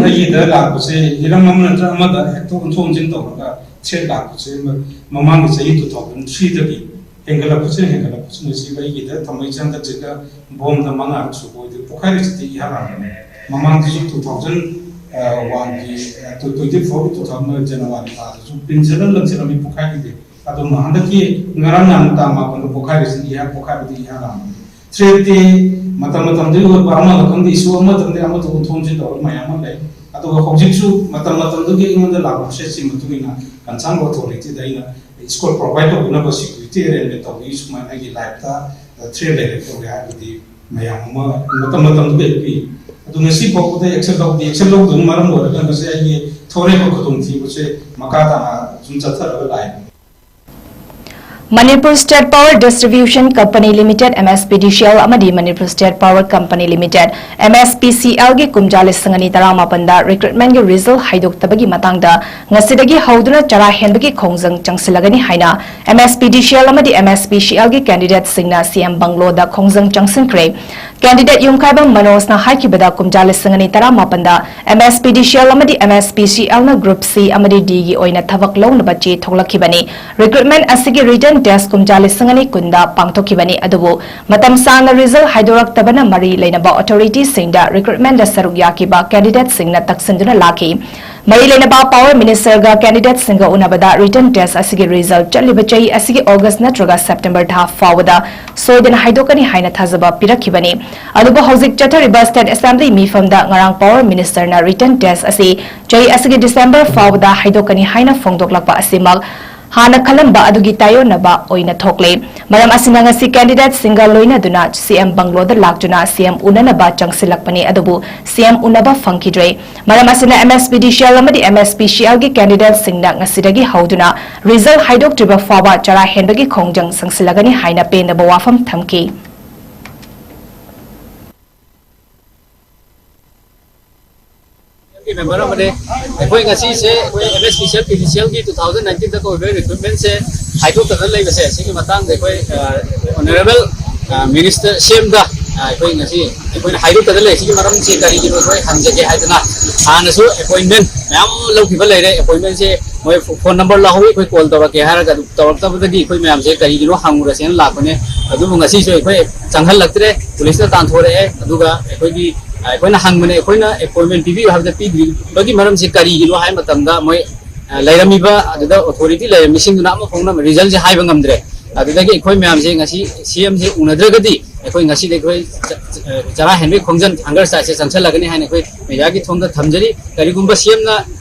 ꯑꯩꯒꯤꯗ ꯂꯥꯛꯄꯁꯦ ꯍꯤꯔꯝ ꯑꯃ ꯅꯠꯇ꯭ꯔ ꯑꯃꯗ ꯍꯦꯛꯇ ꯑꯣꯟꯊꯣꯛ ꯑꯣꯟꯁꯤꯟ ꯇꯧꯔꯒ threat ꯂꯥꯛꯄꯁꯦ ꯃꯃꯥꯡꯒꯤ ꯆꯍꯤ two thousand threeꯗꯒꯤ ꯍꯦꯟꯒꯠꯂꯛꯄꯁꯤꯅ ꯍꯦꯟꯒꯠꯂꯛꯄꯁꯤꯅ ꯁꯤ ꯑꯩꯒꯤꯗ ꯊꯝꯃꯩꯁꯦ ꯍꯟꯗꯛꯁꯤꯒ ꯕꯣꯝꯗ ꯃꯉꯥꯔꯛ ꯁꯨꯕ ꯑꯣꯏꯗꯣꯏ꯫ ꯄꯣꯈꯥꯏꯔꯤꯁꯤꯗꯤ ꯏꯍꯥꯟ ꯍꯥꯟꯕꯅꯦ꯫ ꯃꯃꯥꯡꯗꯁꯨ two thousand one ꯒꯤ, two twenty four two thousand January ꯊꯥꯗꯁꯨ ꯄꯤꯟꯁꯤꯜꯂ ꯂꯪꯁꯤꯜꯂꯝꯃꯤ, ꯄꯣꯈꯥꯏꯈꯤꯗꯦ꯫ ꯑꯗꯨꯝ ꯍꯟꯗꯛꯀꯤ ꯉꯔꯥꯡ ꯅꯍꯥꯟ ꯇꯥꯡ ꯃꯥꯄꯟꯗ ꯄꯣꯈꯥꯏꯔꯤꯁꯤꯗꯤ ꯏꯍꯥꯟ, ꯄꯣꯈꯥꯏꯕꯗꯤ ꯏꯍꯥꯟ ꯍꯥꯟꯕꯅꯤ꯫ Threat ꯇꯤ ꯃꯇꯝ ꯃꯇꯝꯗꯨꯒꯤ ꯑꯣꯏꯕ ꯑꯃꯒ ꯈꯪꯗꯦ, issue ꯑꯃ ꯈꯪꯗꯦ, ꯑꯃꯗ ꯑꯣꯟꯊꯣꯛ ꯑꯣꯟꯁꯤꯟ ꯇꯧꯔꯒ ꯃꯌꯥꯝ ꯑꯃ ꯂꯩ꯫ ꯑꯗꯨꯒ ꯍꯧꯖꯤꯛꯁꯨ ꯃꯇꯝ ꯃꯇꯝꯗꯨꯒꯤ ꯑꯩꯉꯣꯟꯗ ꯂꯥꯛꯄ threat ꯁꯤ ꯃꯇꯨꯡ ꯏꯟꯅ concern authority ꯗ ꯑꯩꯅ escort provide ꯇꯧꯗꯨꯅꯕ security arrangement ꯇꯧꯕꯤ꯫ ꯁꯨꯃꯥꯏꯅ ꯑꯩꯒꯤ life ꯇ threat ꯂꯩꯔꯦ ꯈꯣꯠꯂꯦ ꯍꯥꯏꯕꯗꯤ ꯃꯌꯥꯝ ꯑꯃ ꯃꯇꯝ ꯃꯇꯝꯗꯨꯗ ꯄꯤ꯫ ꯑꯗꯨ ꯉꯁꯤ ꯐꯥꯎꯕꯗ action ꯂꯧꯗꯦ꯫ Action ꯂꯧꯗꯕꯅ ꯃꯔꯝ ꯑꯣꯏꯔꯒ ꯉꯁꯤ ꯑꯩꯒꯤ ꯊꯣꯔꯛꯏꯕ ꯈꯨꯗꯣꯡꯊꯤꯕꯁꯦ ꯃꯈꯥ ꯇꯥꯅ ꯁꯨꯝ ꯆꯠꯊꯔꯒ ꯂꯥꯛꯑꯦ꯫ Manipur State Power Distribution Company Limited, M S P D C L, ꯑꯃꯗꯤ Manipur State Power Company Limited, M S P C L, ꯒꯤ ꯀꯨꯝꯖꯥ ꯂꯤꯁꯤꯡ ꯑꯅꯤ ꯇꯔꯥꯃꯥꯄꯟꯗ recruitment ꯒꯤ result ꯍꯥꯏꯗꯣꯛꯇꯕꯒꯤ ꯃꯇꯥꯡꯗ ꯉꯁꯤꯗꯒꯤ ꯍꯧꯗꯨꯅ ꯆꯔꯥ ꯍꯦꯟꯕꯒꯤ ꯈꯣꯡꯖꯪ ꯆꯪꯁꯤꯜꯂꯒꯅꯤ ꯍꯥꯏꯅ M S P D C L ꯑꯃꯗꯤ M S P C L ꯒꯤ candidate ꯁꯤꯡꯅ C M ꯕꯪꯒꯂꯣꯗ ꯈꯣꯡꯖꯪ ꯆꯪꯁꯤꯟꯈ꯭ꯔꯦ꯫ Candidate ꯌꯨꯝꯈꯥꯏꯕꯝ ꯃꯅꯣꯖꯅ ꯍꯥꯏꯈꯤꯕꯗ, ꯀꯨꯝꯖꯥ ꯂꯤꯁꯤꯡ ꯑꯅꯤ ꯇꯔꯥꯃꯥꯄꯟꯗ M S P D C L ꯑꯃꯗꯤ M S P C L ꯅ Group C ꯑꯃꯗꯤ D ꯒꯤ ꯑꯣꯏꯅ ꯊꯕꯛ ꯂꯧꯅꯕ ꯆꯦ ꯊꯣꯛꯂꯛꯈꯤꯕꯅꯤ꯫ Recruitment ꯑꯁꯤꯒꯤ written test ꯀꯨꯝꯖꯥ ꯂꯤꯁꯤꯡ ꯑꯅꯤ ꯀꯨꯟꯗ ꯄꯥꯡꯊꯣꯛꯈꯤꯕꯅꯤ, ꯑꯗꯨꯕꯨ ꯃꯇꯝ ꯁꯥꯡꯅ result ꯍꯥꯏꯗꯣꯔꯛꯇꯕꯅ ꯃꯔꯤ ꯂꯩꯅꯕ authority ꯁꯤꯡꯗ recruitment ꯗ ꯁꯔꯨꯛ ꯌꯥꯈꯤꯕ candidate ꯁꯤꯡꯅ ꯇꯛꯁꯤꯟꯗꯨꯅ ꯂꯥꯛꯈꯤ꯫ ꯃꯔꯤ ꯂꯩꯅꯕ Power Minister ꯒ candidate ꯁꯤꯡꯒ ꯎꯅꯕꯗ written test ꯑꯁꯤꯒꯤ result ꯆꯠꯂꯤꯕ ꯆꯍꯤ ꯑꯁꯤꯒꯤ August ꯅꯠꯇ꯭ꯔꯒ September ꯊꯥ ꯐꯥꯎꯕꯗ ꯁꯣꯏꯗꯅ ꯍꯥꯏꯗꯣꯛꯀꯅꯤ ꯍꯥꯏꯅ ꯊꯥꯖꯕ ꯄꯤꯔꯛꯈꯤꯕꯅꯤ꯫ ꯑꯗꯨꯕꯨ ꯍꯧꯖꯤꯛ ꯆꯠꯊꯔꯤꯕ State Assembly ꯃꯤꯐꯝꯗ ꯉꯔꯥꯡ Power Minister ꯅ written test ꯑꯁꯤ ꯆꯍꯤ ꯑꯁꯤꯒꯤ December ꯐꯥꯎꯕꯗ ꯍꯥꯏꯗꯣꯛꯀꯅꯤ ꯍꯥꯏꯅ ꯐꯣꯡꯗꯣꯛꯂꯛꯄ ꯑꯁꯤꯃꯛ ꯍꯥꯟꯅ ꯈꯜꯂꯝꯕ ꯑꯗꯨꯒꯤ ꯇꯥꯏꯑꯣꯟꯅꯕ ꯑꯣꯏꯅ ꯊꯣꯛꯂꯦ꯫ ꯃꯔꯝ ꯑꯁꯤꯅ ꯉꯁꯤ candidate ꯁꯤꯡꯒ ꯂꯣꯏꯅꯗꯨꯅ C M ꯕꯪꯒꯂꯣꯗ ꯂꯥꯛꯇꯨꯅ C M ꯎꯅꯅꯕ ꯆꯪꯁꯤꯜꯂꯛꯄꯅꯤ, ꯑꯗꯨꯕꯨ C M ꯎꯅꯕ ꯐꯪꯈꯤꯗ꯭ꯔꯦ꯫ ꯃꯔꯝ ꯑꯁꯤꯅ M S P D C L ꯑꯃꯗꯤ M S P C L ꯒꯤ candidate ꯁꯤꯡꯅ ꯉꯁꯤꯗꯒꯤ ꯍꯧꯗꯨꯅ result ꯍꯥꯏꯗꯣꯛꯇ꯭ꯔꯤꯕ ꯐꯥꯎꯕ ꯆꯔꯥ ꯍꯦꯟꯕꯒꯤ ꯈꯣꯡꯖꯪ ꯆꯪꯁꯤꯜꯂꯒꯅꯤ ꯍꯥꯏꯅ ꯄꯦꯟꯗꯕ ꯋꯥꯐꯝ ꯊꯝꯈꯤ꯫ ꯃꯦꯝꯕꯔ ꯑꯃꯅꯦ꯫ ꯑꯩꯈꯣꯏ ꯉꯁꯤꯁꯦ ꯑꯩꯈꯣꯏ M S P C L P D C L ꯒꯤ two thousand nineteen ꯗ ꯀꯧꯔꯤꯕ recruitment ꯁꯦ ꯍꯥꯏꯗꯣꯛꯇꯅ ꯂꯩꯕꯁꯦ, ꯁꯤꯒꯤ ꯃꯇꯥꯡꯗ ꯑꯩꯈꯣꯏ honourable minister C M ꯗ ꯑꯩꯈꯣꯏ ꯉꯁꯤ ꯑꯩꯈꯣꯏꯅ ꯍꯥꯏꯗꯣꯛꯇꯅ ꯂꯩ꯫ ꯁꯤꯒꯤ ꯃꯔꯝꯁꯦ ꯀꯔꯤꯒꯤꯅꯣ ꯑꯩꯈꯣꯏ ꯍꯪꯖꯒꯦ ꯍꯥꯏꯗꯅ ꯍꯥꯟꯅꯁꯨ appointment ꯃꯌꯥꯝ ꯑꯃ ꯂꯧꯈꯤꯕ ꯂꯩꯔꯦ꯫ Appointment ꯁꯦ ꯃꯣꯏ ꯐꯣꯟ ꯅꯝꯕꯔ ꯂꯧꯍꯧꯋꯤ, ꯑꯩꯈꯣꯏ ꯀꯣꯜ ꯇꯧꯔꯛꯀꯦ ꯍꯥꯏꯔꯒ ꯑꯗꯨ ꯇꯧꯔꯛꯇꯕꯗꯒꯤ ꯑꯩꯈꯣꯏ ꯃꯌꯥꯝꯁꯦ ꯀꯔꯤꯒꯤꯅꯣ ꯍꯪꯉꯨꯔꯁꯦꯅ ꯂꯥꯛꯄꯅꯦ꯫ ꯑꯗꯨꯕꯨ ꯉꯁꯤꯁꯨ ꯑꯩꯈꯣꯏ ꯆꯪꯍꯜꯂꯛꯇ꯭ꯔꯦ, ꯄꯨꯂꯤꯁꯅ ꯇꯥꯟꯊꯣꯔꯛꯑꯦ꯫ ꯑꯗꯨꯒ ꯑꯩꯈꯣꯏꯒꯤ, ꯑ, ꯑꯩꯈꯣꯏꯅ ꯍꯪꯕꯅꯦ, ꯑꯩꯈꯣꯏꯅ ꯑꯦꯄꯣꯏꯟꯃꯦꯟ ꯄꯤꯕꯤꯌꯨ ꯍꯥꯏꯕꯗ ꯄꯤꯗ꯭ꯔꯤꯕꯒꯤ ꯃꯔꯝꯁꯤ ꯀꯔꯤꯒꯤꯅꯣ ꯍꯥꯏꯕ ꯃꯇꯝꯗ ꯃꯣꯏ, ꯑ, ꯂꯩꯔꯝꯃꯤꯕ, ꯑꯗꯨꯗ ꯑꯣꯊꯣꯔꯤꯇꯤ ꯂꯩꯔꯝꯃꯤꯁꯤꯡꯗꯨꯅ ꯑꯃ ꯐꯥꯎꯅ ꯔꯤꯖꯜꯁꯦ ꯍꯥꯏꯕ ꯉꯝꯗ꯭ꯔꯦ꯫ ꯑꯗꯨꯗꯒꯤ ꯑꯩꯈꯣꯏ ꯃꯌꯥꯝꯁꯦ ꯉꯁꯤ ꯁꯤ ꯑꯦꯝꯁꯦ ꯎꯅꯗ꯭ꯔꯒꯗꯤ ꯑꯩꯈꯣꯏ ꯉꯁꯤꯗꯤ ꯑꯩꯈꯣꯏ ꯆ-, ꯆ-, ꯆꯔꯥ ꯍꯦꯟꯕꯒꯤ ꯈꯣꯡꯖꯪ, ꯍꯪꯒꯔ ꯁ꯭ꯇ꯭ꯔꯥꯏꯛꯁꯦ ꯆꯪꯁꯜꯂꯒꯅꯤ ꯍꯥꯏꯅ ꯑꯩꯈꯣꯏ ꯃꯦꯗꯤꯌꯥꯒꯤ ꯊꯣꯡꯗ ꯊꯝꯖꯔꯤ꯫ ꯀꯔꯤꯒꯨꯝꯕ ꯁꯤ ꯑꯦꯝꯅ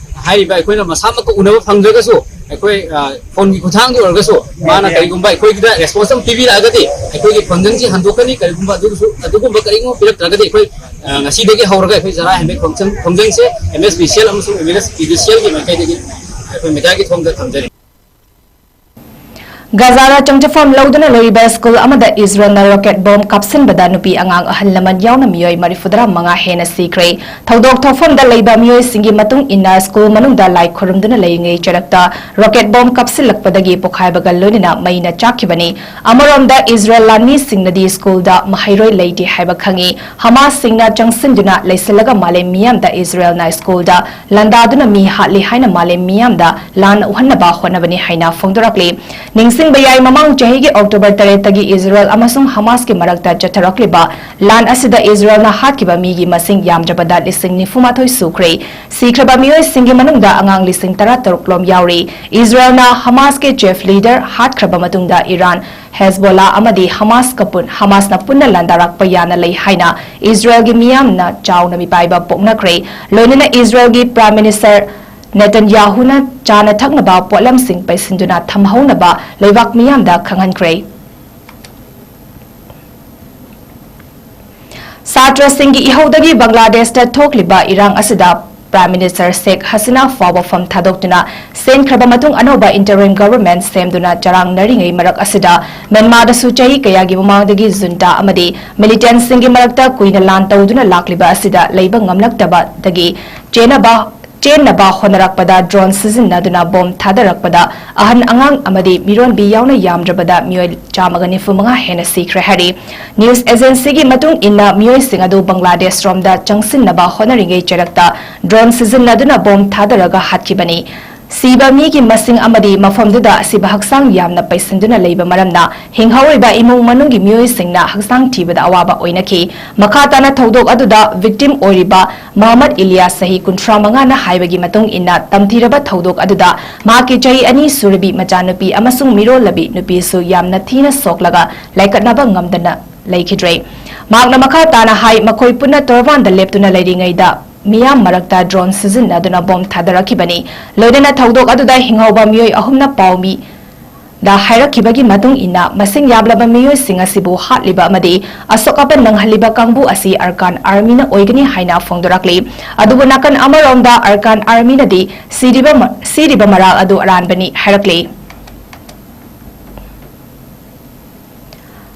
ꯍꯥꯏꯔꯤꯕ ꯑꯩꯈꯣꯏꯅ ꯃꯁꯥꯃꯛꯀ ꯎꯅꯕ ꯐꯪꯗ꯭ꯔꯒꯁꯨ, ꯑꯩꯈꯣꯏ, ꯑ, ꯐꯣꯟꯒꯤ ꯈꯨꯠꯊꯥꯡꯗ ꯑꯣꯏꯔꯒꯁꯨ ꯃꯥꯅ ꯀꯔꯤꯒꯨꯝꯕ ꯑꯩꯈꯣꯏꯒꯤꯗ ꯔꯦꯁꯄꯣꯟꯁ ꯑꯃ ꯄꯤꯕꯤꯔꯛꯑꯒꯗꯤ ꯑꯩꯈꯣꯏꯒꯤ ꯈꯣꯡꯖꯪꯁꯤ ꯍꯟꯗꯣꯛꯀꯅꯤ꯫ ꯀꯔꯤꯒꯨꯝꯕ ꯑꯗꯨꯒꯤꯁꯨ, ꯑꯗꯨꯒꯨꯝꯕ ꯀꯔꯤꯒꯨꯝꯕ ꯄꯤꯔꯛꯇ꯭ꯔꯒꯗꯤ ꯑꯩꯈꯣꯏ, ꯑ, ꯉꯁꯤꯗꯒꯤ ꯍꯧꯔꯒ ꯑꯩꯈꯣꯏ ꯆꯔꯥ ꯍꯦꯟꯕꯒꯤ ꯈꯣꯡꯖꯪ, ꯈꯣꯡꯖꯪꯁꯦ M S P C L ꯑꯃꯁꯨꯡ ꯑꯦꯝ ꯑꯦꯜ ꯑꯦꯁ ꯄꯤ ꯗꯤ ꯁꯤ ꯑꯦꯜꯒꯤ ꯃꯥꯏꯀꯩꯗꯒꯤ ꯑꯩꯈꯣꯏ ꯃꯦꯗꯤꯌꯥꯒꯤ ꯊꯣꯡꯗ ꯊꯝꯖꯔꯤ꯫ ꯒꯥꯖꯥꯗ ꯆꯪꯖꯐꯝ ꯂꯧꯗꯨꯅ ꯂꯩꯔꯤꯕ ꯁ꯭ꯀꯨꯜ ꯑꯃꯗ ꯏꯖꯔꯦꯜꯅ ꯔꯣꯀꯦꯠ ꯕꯣꯝ ꯀꯥꯞꯁꯤꯟꯕꯗ ꯅꯨꯄꯤ ꯑꯉꯥꯡ ꯑꯍꯜ ꯂꯃꯟ ꯌꯥꯎꯅ ꯃꯤꯑꯣꯏ ꯃꯔꯤꯐꯨꯇꯔꯥ ꯃꯉꯥ ꯍꯦꯟꯅ ꯁꯤꯈ꯭ꯔꯦ꯫ ꯊꯧꯗꯣꯛ ꯊꯣꯛꯐꯝꯗ ꯂꯩꯕ ꯃꯤꯑꯣꯏꯁꯤꯡꯒꯤ ꯃꯇꯨꯡ ꯏꯟꯅ, ꯁ꯭ꯀꯨꯜ ꯃꯅꯨꯡꯗ ꯂꯥꯏ ꯈꯨꯔꯨꯝꯗꯨꯅ ꯂꯩꯔꯤꯉꯩ ꯆꯔꯛꯇ ꯔꯣꯀꯦꯠ ꯕꯣꯝ ꯀꯥꯞꯁꯤꯜꯂꯛꯄꯗꯒꯤ ꯄꯣꯈꯥꯏꯕꯒ ꯂꯣꯏꯅꯅ ꯃꯩꯅ ꯆꯥꯛꯈꯤꯕꯅꯤ꯫ ꯑꯃꯔꯣꯝꯗ, ꯏꯖꯔꯦꯜ ꯂꯥꯟꯃꯤꯁꯤꯡꯅꯗꯤ ꯁ꯭ꯀꯨꯜꯗ ꯃꯍꯩꯔꯣꯏ ꯂꯩꯇꯦ ꯍꯥꯏꯕ ꯈꯪꯏ꯫ ꯍꯃꯥꯁꯁꯤꯡꯅ ꯆꯪꯁꯤꯟꯗꯨꯅ ꯂꯩꯁꯤꯜꯂꯒ ꯃꯥꯂꯦꯝ ꯃꯤꯌꯥꯝꯗ ꯏꯖꯔꯦꯜꯅ ꯁ꯭ꯀꯨꯜꯗ ꯂꯥꯟꯗꯥꯗꯨꯅ ꯃꯤ ꯍꯥꯠꯂꯤ ꯍꯥꯏꯅ ꯃꯥꯂꯦꯝ ꯃꯤꯌꯥꯝꯗ ꯂꯥꯟ ꯎꯍꯟꯅꯕ ꯍꯣꯠꯅꯕꯅꯤ ꯍꯥꯏꯅ ꯐꯣꯡꯗꯣꯔꯛꯂꯤ꯫ ꯅꯤꯡꯁꯤꯡꯕ ꯌꯥꯏ, ꯃꯃꯥꯡ ꯆꯍꯤꯒꯤ ꯑꯣꯛꯇꯣꯕꯔ ꯇꯔꯦꯠꯇꯒꯤ ꯏꯖꯔꯦꯜ ꯑꯃꯁꯨꯡ ꯍꯃꯥꯁꯀꯤ ꯃꯔꯛꯇ ꯆꯠꯊꯔꯛꯂꯤꯕ ꯂꯥꯟ ꯑꯁꯤꯗ ꯏꯖꯔꯦꯜꯅ ꯍꯥꯠꯈꯤꯕ ꯃꯤꯒꯤ ꯃꯁꯤꯡ ꯌꯥꯝꯗ꯭ꯔꯕꯗ ꯂꯤꯁꯤꯡ ꯅꯤꯐꯨ ꯃꯥꯊꯣꯏ ꯁꯨꯈ꯭ꯔꯦ꯫ ꯁꯤꯈ꯭ꯔꯕ ꯃꯤꯑꯣꯏꯁꯤꯡꯒꯤ ꯃꯅꯨꯡꯗ ꯑꯉꯥꯡ ꯂꯤꯁꯤꯡ ꯇꯔꯥ ꯇꯔꯨꯛ ꯂꯣꯝ ꯌꯥꯎꯔꯤ꯫ ꯏꯖꯔꯦꯜꯅ ꯍꯃꯥꯁꯀꯤ ꯆꯤꯐ ꯂꯤꯗꯔ ꯍꯥꯠꯈ꯭ꯔꯕ ꯃꯇꯨꯡꯗ ꯏꯔꯥꯟ, ꯍꯦꯖꯕꯣꯂꯥ ꯑꯃꯗꯤ ꯍꯃꯥꯁꯀ ꯄꯨꯟ-, ꯍꯃꯥꯁꯅ ꯄꯨꯟꯅ ꯂꯥꯟꯗꯥꯔꯛꯄ ꯌꯥꯅ ꯂꯩ ꯍꯥꯏꯅ ꯏꯖꯔꯦꯜꯒꯤ ꯃꯤꯌꯥꯝꯅ ꯆꯥꯎꯅ ꯃꯤꯄꯥꯏꯕ ꯄꯣꯛꯅꯈ꯭ꯔꯦ꯫ ꯂꯣꯏꯅꯅ ꯏꯖꯔꯦꯜꯒꯤ ꯄ꯭ꯔꯥꯏꯝ ꯃꯤꯅꯤꯁꯇꯔ ꯅꯦꯇꯟꯌꯥꯍꯨꯅ ꯆꯥꯅ ꯊꯛꯅꯕ ꯄꯣꯠꯂꯝꯁꯤꯡ ꯄꯩꯁꯤꯟꯗꯨꯅ ꯊꯝꯍꯧꯅꯕ ꯂꯩꯕꯥꯛ ꯃꯤꯌꯥꯝꯗ ꯈꯪꯍꯟꯈ꯭ꯔꯦ꯫ ꯁꯥꯇ꯭ꯔꯁꯤꯡꯒꯤ ꯏꯍꯧꯗꯒꯤ ꯕꯪꯒ꯭ꯂꯥꯗꯦꯁꯇ ꯊꯣꯛꯂꯤꯕ ꯏꯔꯥꯡ ꯑꯁꯤꯗ ꯄ꯭ꯔꯥꯏꯝ ꯃꯤꯅꯤꯁꯇꯔ ꯁꯦꯈ ꯍꯁꯤꯅꯥ ꯐꯥꯎꯕ ꯐꯝ ꯊꯥꯗꯣꯛꯇꯨꯅ ꯁꯦꯝꯈ꯭ꯔꯕ ꯃꯇꯨꯡ, ꯑꯅꯧꯕ ꯏꯟꯇꯔꯤꯝ ꯒꯚꯔꯟꯃꯦꯟꯠ ꯁꯦꯝꯗꯨꯅ ꯆꯔꯥꯡꯅꯔꯤꯉꯩ ꯃꯔꯛ ꯑꯁꯤꯗ, ꯃ꯭ꯌꯥꯟꯃꯥꯔꯗꯁꯨ ꯆꯍꯤ ꯀꯌꯥꯒꯤ ꯃꯃꯥꯡꯗꯒꯤ ꯖꯨꯟꯇꯥ ꯑꯃꯗꯤ ꯃꯤꯂꯤꯇꯦꯟꯠꯁꯤꯡꯒꯤ ꯃꯔꯛꯇ ꯀꯨꯏꯅ ꯂꯥꯟ ꯇꯧꯗꯨꯅ ꯂꯥꯛꯂꯤꯕ ꯑꯁꯤꯗ ꯂꯩꯕ ꯉꯝꯂꯛꯇꯕꯗꯒꯤ ꯆꯦꯟꯅꯕ, ꯆꯦꯟꯅꯕ ꯍꯣꯠꯅꯔꯛꯄꯗ ꯗ꯭ꯔꯣꯟ ꯁꯤꯖꯤꯟꯅꯗꯨꯅ ꯕꯣꯝ ꯊꯥꯗꯔꯛꯄꯗ ꯑꯍꯟ, ꯑꯉꯥꯡ ꯑꯃꯗꯤ ꯃꯤꯔꯣꯟꯕꯤ ꯌꯥꯎꯅ ꯌꯥꯝꯗ꯭ꯔꯕꯗ ꯃꯤꯑꯣꯏ ꯆꯥꯝꯃꯒ ꯅꯤꯐꯨ ꯃꯉꯥ ꯍꯦꯟꯅ ꯁꯤꯈ꯭ꯔꯦ ꯍꯥꯏꯔꯤ꯫ ꯅ꯭ꯌꯨꯁ ꯑꯦꯖꯦꯟꯁꯤꯒꯤ ꯃꯇꯨꯡ ꯏꯟꯅ, ꯃꯤꯑꯣꯏꯁꯤꯡ ꯑꯗꯨ ꯕꯪꯒ꯭ꯂꯥꯗꯦꯁꯔꯣꯝꯗ ꯆꯪꯁꯤꯟꯅꯕ ꯍꯣꯠꯅꯔꯤꯉꯩ ꯆꯔꯛꯇ ꯗ꯭ꯔꯣꯟ ꯁꯤꯖꯤꯟꯅꯗꯨꯅ ꯕꯣꯝ ꯊꯥꯗꯔꯒ ꯍꯥꯠꯈꯤꯕꯅꯤ꯫ ꯁꯤꯕ ꯃꯤꯒꯤ ꯃꯁꯤꯡ ꯑꯃꯗꯤ ꯃꯐꯝꯗꯨꯗ ꯑꯁꯤꯕ ꯍꯛꯆꯥꯡ ꯌꯥꯝꯅ ꯄꯩꯁꯤꯟꯗꯨꯅ ꯂꯩꯕ ꯃꯔꯝꯅ ꯍꯤꯡꯍꯧꯔꯤꯕ ꯏꯃꯨꯡ ꯃꯅꯨꯡꯒꯤ ꯃꯤꯑꯣꯏꯁꯤꯡꯅ ꯍꯛꯆꯥꯡ ꯊꯤꯕꯗ ꯑꯋꯥꯕ ꯑꯣꯏꯅꯈꯤ꯫ ꯃꯈꯥ ꯇꯥꯅ ꯊꯧꯗꯣꯛ ꯑꯗꯨꯗ victim ꯑꯣꯏꯔꯤꯕ ꯃꯣꯍꯝꯃꯗ ꯏꯂꯤꯌꯥꯁ, ꯆꯍꯤ ꯀꯨꯟꯊ꯭ꯔꯥ ꯃꯉꯥꯅ ꯍꯥꯏꯕꯒꯤ ꯃꯇꯨꯡ ꯏꯟꯅ, ꯇꯝꯊꯤꯔꯕ ꯊꯧꯗꯣꯛ ꯑꯗꯨꯗ ꯃꯍꯥꯛꯀꯤ ꯆꯍꯤ ꯑꯅꯤ ꯁꯨꯔꯕꯤ ꯃꯆꯥꯅꯨꯄꯤ ꯑꯃꯁꯨꯡ ꯃꯤꯔꯣꯜꯂꯕꯤ ꯅꯨꯄꯤꯁꯨ ꯌꯥꯝꯅ ꯊꯤꯅ ꯁꯣꯛꯂꯒ ꯂꯥꯏꯀꯠꯅꯕ ꯉꯝꯗꯅ ꯂꯩꯈꯤꯗ꯭ꯔꯦ꯫ ꯃꯍꯥꯛꯅ ꯃꯈꯥ ꯇꯥꯅ ꯍꯥꯏ, ꯃꯈꯣꯏ ꯄꯨꯟꯅ ꯇꯣꯔꯕꯥꯟꯗ ꯂꯦꯞꯇꯨꯅ ꯂꯩꯔꯤꯉꯩꯗ ꯃꯤꯌꯥꯝ ꯃꯔꯛꯇ drone ꯁꯤꯖꯤꯟꯅꯗꯨꯅ ꯕꯣꯝ ꯊꯥꯗꯔꯛꯈꯤꯕꯅꯤ꯫ ꯂꯣꯏꯅꯅ ꯊꯧꯗꯣꯛ ꯑꯗꯨꯗ ꯍꯤꯡꯍꯧꯕ ꯃꯤꯑꯣꯏ ꯑꯍꯨꯝꯅ ꯄꯥꯎꯃꯤꯗ ꯍꯥꯏꯔꯛꯈꯤꯕꯒꯤ ꯃꯇꯨꯡ ꯏꯟꯅ, ꯃꯁꯤꯡ ꯌꯥꯝꯂꯕ ꯃꯤꯑꯣꯏꯁꯤꯡ ꯑꯁꯤꯕꯨ ꯍꯥꯠꯂꯤꯕ ꯑꯃꯗꯤ ꯑꯁꯣꯛ ꯑꯄꯟ ꯅꯪꯍꯜꯂꯤꯕ ꯀꯥꯡꯕꯨ ꯑꯁꯤ ꯑꯔꯀꯥꯟ ꯑꯥꯔꯃꯤꯅ ꯑꯣꯏꯒꯅꯤ ꯍꯥꯏꯅ ꯐꯣꯡꯗꯣꯔꯛꯂꯤ꯫ ꯑꯗꯨꯕꯨ ꯅꯥꯀꯟ ꯑꯃꯔꯣꯝꯗ ꯑꯔꯀꯥꯟ ꯑꯥꯔꯃꯤꯅꯗꯤ ꯁꯤꯔꯤꯕ ꯃ-, ꯁꯤꯔꯤꯕ ꯃꯔꯥꯜ ꯑꯗꯨ ꯑꯔꯥꯟꯕꯅꯤ ꯍꯥꯏꯔꯛꯂꯤ꯫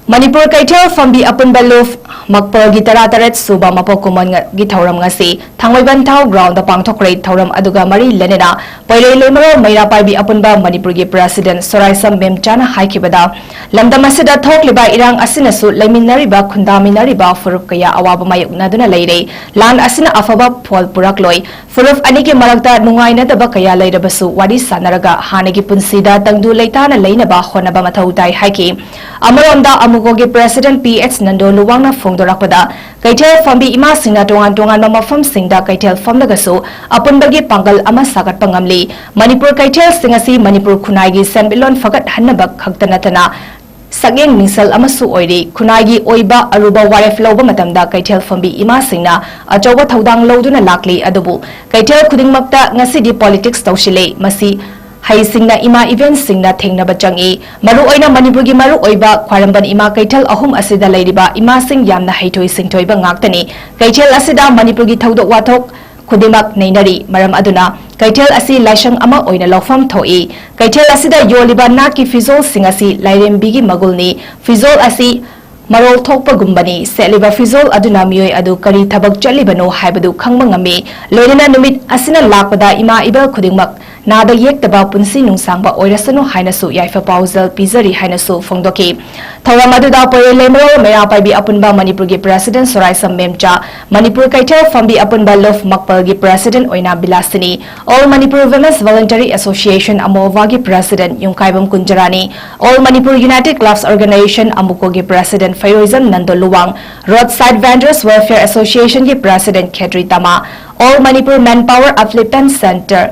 ꯃꯅꯤꯄꯨꯔ ꯀꯩꯊꯦꯜ ꯐꯝꯕꯤ ꯑꯄꯨꯟꯕ ꯂꯨꯞ ꯃꯛꯄꯜꯒꯤ ꯇꯔꯥꯇꯔꯦꯠ ꯁꯨꯕ ꯃꯄꯣꯛ ꯀꯨꯝꯑꯣꯟꯒꯤ ꯊꯧꯔꯝ ꯉꯁꯤ ꯊꯥꯡꯃꯩꯕꯟ ꯊꯥꯎ ꯒ꯭ꯔꯥꯎꯟꯗ ꯄꯥꯡꯊꯣꯛꯈ꯭ꯔꯦ꯫ ꯊꯧꯔꯝ ꯑꯗꯨꯒ ꯃꯔꯤ ꯂꯩꯅꯅ ꯄꯣꯏꯔꯩ ꯂꯩꯃꯔꯣꯜ ꯃꯩꯔꯥ ꯄꯥꯏꯕꯤ ꯑꯄꯨꯟꯕ ꯃꯅꯤꯄꯨꯔꯒꯤ ꯄ꯭ꯔꯁꯤꯗꯦꯟ ꯁꯣꯔꯥꯏꯁꯝ ꯃꯦꯝꯆꯥꯅ ꯍꯥꯏꯈꯤꯕꯗ, ꯂꯝꯗꯝ ꯑꯁꯤꯗ ꯊꯣꯛꯂꯤꯕ ꯏꯔꯥꯡ ꯑꯁꯤꯅꯁꯨ ꯂꯩꯃꯤꯟꯅꯔꯤꯕ, ꯈꯨꯟꯗꯥꯃꯤꯟꯅꯔꯤꯕ ꯐꯨꯔꯨꯞ ꯀꯌꯥ ꯑꯋꯥꯕ ꯃꯥꯌꯣꯛꯅꯗꯨꯅ ꯂꯩꯔꯦ꯫ ꯂꯥꯟ ꯑꯁꯤꯅ ꯑꯐꯕ ꯐꯣꯜ ꯄꯨꯔꯛꯂꯣꯏ꯫ ꯐꯨꯔꯨꯞ ꯑꯅꯤꯒꯤ ꯃꯔꯛꯇ ꯅꯨꯡꯉꯥꯏꯅꯗꯕ ꯀꯌꯥ ꯂꯩꯔꯕꯁꯨ ꯋꯥꯔꯤ ꯁꯥꯟꯅꯔꯒ ꯍꯥꯟꯅꯒꯤ ꯄꯨꯟꯁꯤꯗ ꯇꯪꯗꯨ ꯂꯩꯇꯥꯅ ꯂꯩꯅꯕ ꯍꯣꯠꯅꯕ ꯃꯊꯧ ꯇꯥꯏ ꯍꯥꯏꯈꯤ꯫ ꯑꯃꯔꯣꯝꯗ ꯑꯃꯨꯀꯣꯒꯤ ꯄ꯭ꯔꯁꯤꯗꯦꯟ ꯄꯤ ꯑꯦꯆ ꯅꯟꯗꯣ ꯂꯨꯋꯥꯡꯅ ꯐꯣꯡꯗꯣꯔꯛꯄꯗ, ꯀꯩꯊꯦꯜ ꯐꯝꯕꯤ ꯏꯃꯥꯁꯤꯡꯅ ꯇꯣꯉꯥꯟ ꯇꯣꯉꯥꯟꯕ ꯃꯐꯝꯁꯤꯡꯗ ꯀꯩꯊꯦꯜ ꯐꯝꯂꯒꯁꯨ ꯑꯄꯨꯟꯕꯒꯤ ꯄꯥꯡꯒꯜ ꯑꯃ ꯁꯥꯒꯠꯄ ꯉꯝꯂꯤ꯫ ꯃꯅꯤꯄꯨꯔ ꯀꯩꯊꯦꯜꯁꯤꯡ ꯑꯁꯤ ꯃꯅꯤꯄꯨꯔ ꯈꯨꯟꯅꯥꯏꯒꯤ ꯁꯦꯟꯃꯤꯠꯂꯣꯟ ꯐꯒꯠꯍꯟꯅꯕ ꯈꯛꯇ ꯅꯠꯇꯅ, ꯁꯛꯌꯦꯡ ꯃꯤꯡꯁꯦꯜ ꯑꯃꯁꯨ ꯑꯣꯏꯔꯤ꯫ ꯈꯨꯟꯅꯥꯏꯒꯤ ꯑꯣꯏꯕ ꯑꯔꯨꯕ ꯋꯥꯔꯦꯞ ꯂꯧꯕ ꯃꯇꯝꯗ ꯀꯩꯊꯦꯜ ꯐꯝꯕꯤ ꯏꯃꯥꯁꯤꯡꯅ ꯑꯆꯧꯕ ꯊꯧꯗꯥꯡ ꯂꯧꯗꯨꯅ ꯂꯥꯛꯂꯤ꯫ ꯑꯗꯨꯕꯨ ꯀꯩꯊꯦꯜ ꯈꯨꯗꯤꯡꯃꯛꯇ ꯉꯁꯤꯗꯤ politics ꯇꯧꯁꯤꯜꯂꯦ꯫ ꯃꯁꯤ ꯍꯩꯁꯤꯡꯅ ꯏꯃꯥ ꯏꯕꯦꯟꯁꯤꯡꯅ ꯊꯦꯡꯅꯕ ꯆꯪꯏ꯫ ꯃꯔꯨꯑꯣꯏꯅ ꯃꯅꯤꯄꯨꯔꯒꯤ ꯃꯔꯨꯑꯣꯏꯕ ꯈ꯭ꯋꯥꯏꯔꯝꯕꯟ ꯏꯃꯥ ꯀꯩꯊꯦꯜ ꯑꯍꯨꯝ ꯑꯁꯤꯗ ꯂꯩꯔꯤꯕ ꯏꯃꯥꯁꯤꯡ ꯌꯥꯝꯅ ꯍꯩꯊꯣꯏ ꯁꯤꯡꯊꯣꯏꯕ ꯉꯥꯛꯇꯅꯤ꯫ ꯀꯩꯊꯦꯜ ꯑꯁꯤꯗ ꯃꯅꯤꯄꯨꯔꯒꯤ ꯊꯧꯗꯣꯛ ꯋꯥꯊꯣꯛ ꯈꯨꯗꯤꯡꯃꯛ ꯅꯩꯅꯔꯤ꯫ ꯃꯔꯝ ꯑꯗꯨꯅ ꯀꯩꯊꯦꯜ ꯑꯁꯤ ꯂꯥꯏꯁꯪ ꯑꯃ ꯑꯣꯏꯅ ꯂꯧꯐꯝ ꯊꯣꯛꯏ꯫ ꯀꯩꯊꯦꯜ ꯑꯁꯤꯗ ꯌꯣꯜꯂꯤꯕ ꯅꯥꯠꯀꯤ ꯐꯤꯖꯣꯜꯁꯤꯡ ꯑꯁꯤ ꯂꯥꯏꯔꯦꯝꯕꯤꯒꯤ ꯃꯒꯨꯜꯅꯤ꯫ ꯐꯤꯖꯣꯜ ꯑꯁꯤ ꯃꯔꯣꯜ ꯊꯣꯛꯄꯒꯨꯝꯕꯅꯤ꯫ ꯁꯦꯠꯂꯤꯕ ꯐꯤꯖꯣꯜ ꯑꯗꯨꯅ ꯃꯤꯑꯣꯏ ꯑꯗꯨ ꯀꯔꯤ ꯊꯕꯛ ꯆꯠꯂꯤꯕꯅꯣ ꯍꯥꯏꯕꯗꯨ ꯈꯪꯕ ꯉꯝꯃꯤ꯫ ꯂꯣꯏꯅꯅ ꯅꯨꯃꯤꯠ ꯑꯁꯤꯅ ꯂꯥꯛꯄꯗ ꯏꯃꯥ ꯏꯕꯦꯜ ꯈꯨꯗꯤꯡꯃꯛ ꯅꯥꯗ ꯌꯦꯛꯇꯕ ꯄꯨꯟꯁꯤ ꯅꯨꯡꯁꯥꯡꯕ ꯑꯣꯏꯔꯁꯅꯨ ꯍꯥꯏꯅꯁꯨ ꯌꯥꯏꯐ ꯄꯥꯎꯖꯦꯜ ꯄꯤꯖꯔꯤ ꯍꯥꯏꯅꯁꯨ ꯐꯣꯡꯗꯣꯛꯈꯤ꯫ ꯊꯧꯔꯝ ꯑꯗꯨꯗ ꯄꯣꯏꯔꯩ ꯂꯩꯃꯔꯦꯜ ꯃꯩꯔꯥ ꯄꯥꯏꯕꯤ ꯑꯄꯨꯟꯕ ꯃꯅꯤꯄꯨꯔꯒꯤ ꯄ꯭ꯔꯦꯁꯤꯗꯦꯟꯠ ꯁꯣꯔꯥꯏꯁꯝ ꯃꯦꯝꯆꯥ, ꯃꯅꯤꯄꯨꯔ ꯀꯩꯊꯦꯜ ꯐꯝꯕꯤ ꯑꯄꯨꯟꯕ ꯂꯨꯐ ꯃꯛꯄꯜꯒꯤ ꯄ꯭ꯔꯦꯁꯤꯗꯦꯟꯠ ꯑꯣꯏꯅ Bilasini, All Manipur Women's Voluntary Association ꯑꯃꯣꯚꯥꯒꯤ president Yumkhaibam Kunjarani, All Manipur United Clubs Organization ꯑꯃꯨꯀꯣꯒꯤ president Pheiroijam Nando Luwang, Roadside Vendors Welfare Associationꯒꯤ president Khetri Tama, All Manipur Manpower Upliftment Centre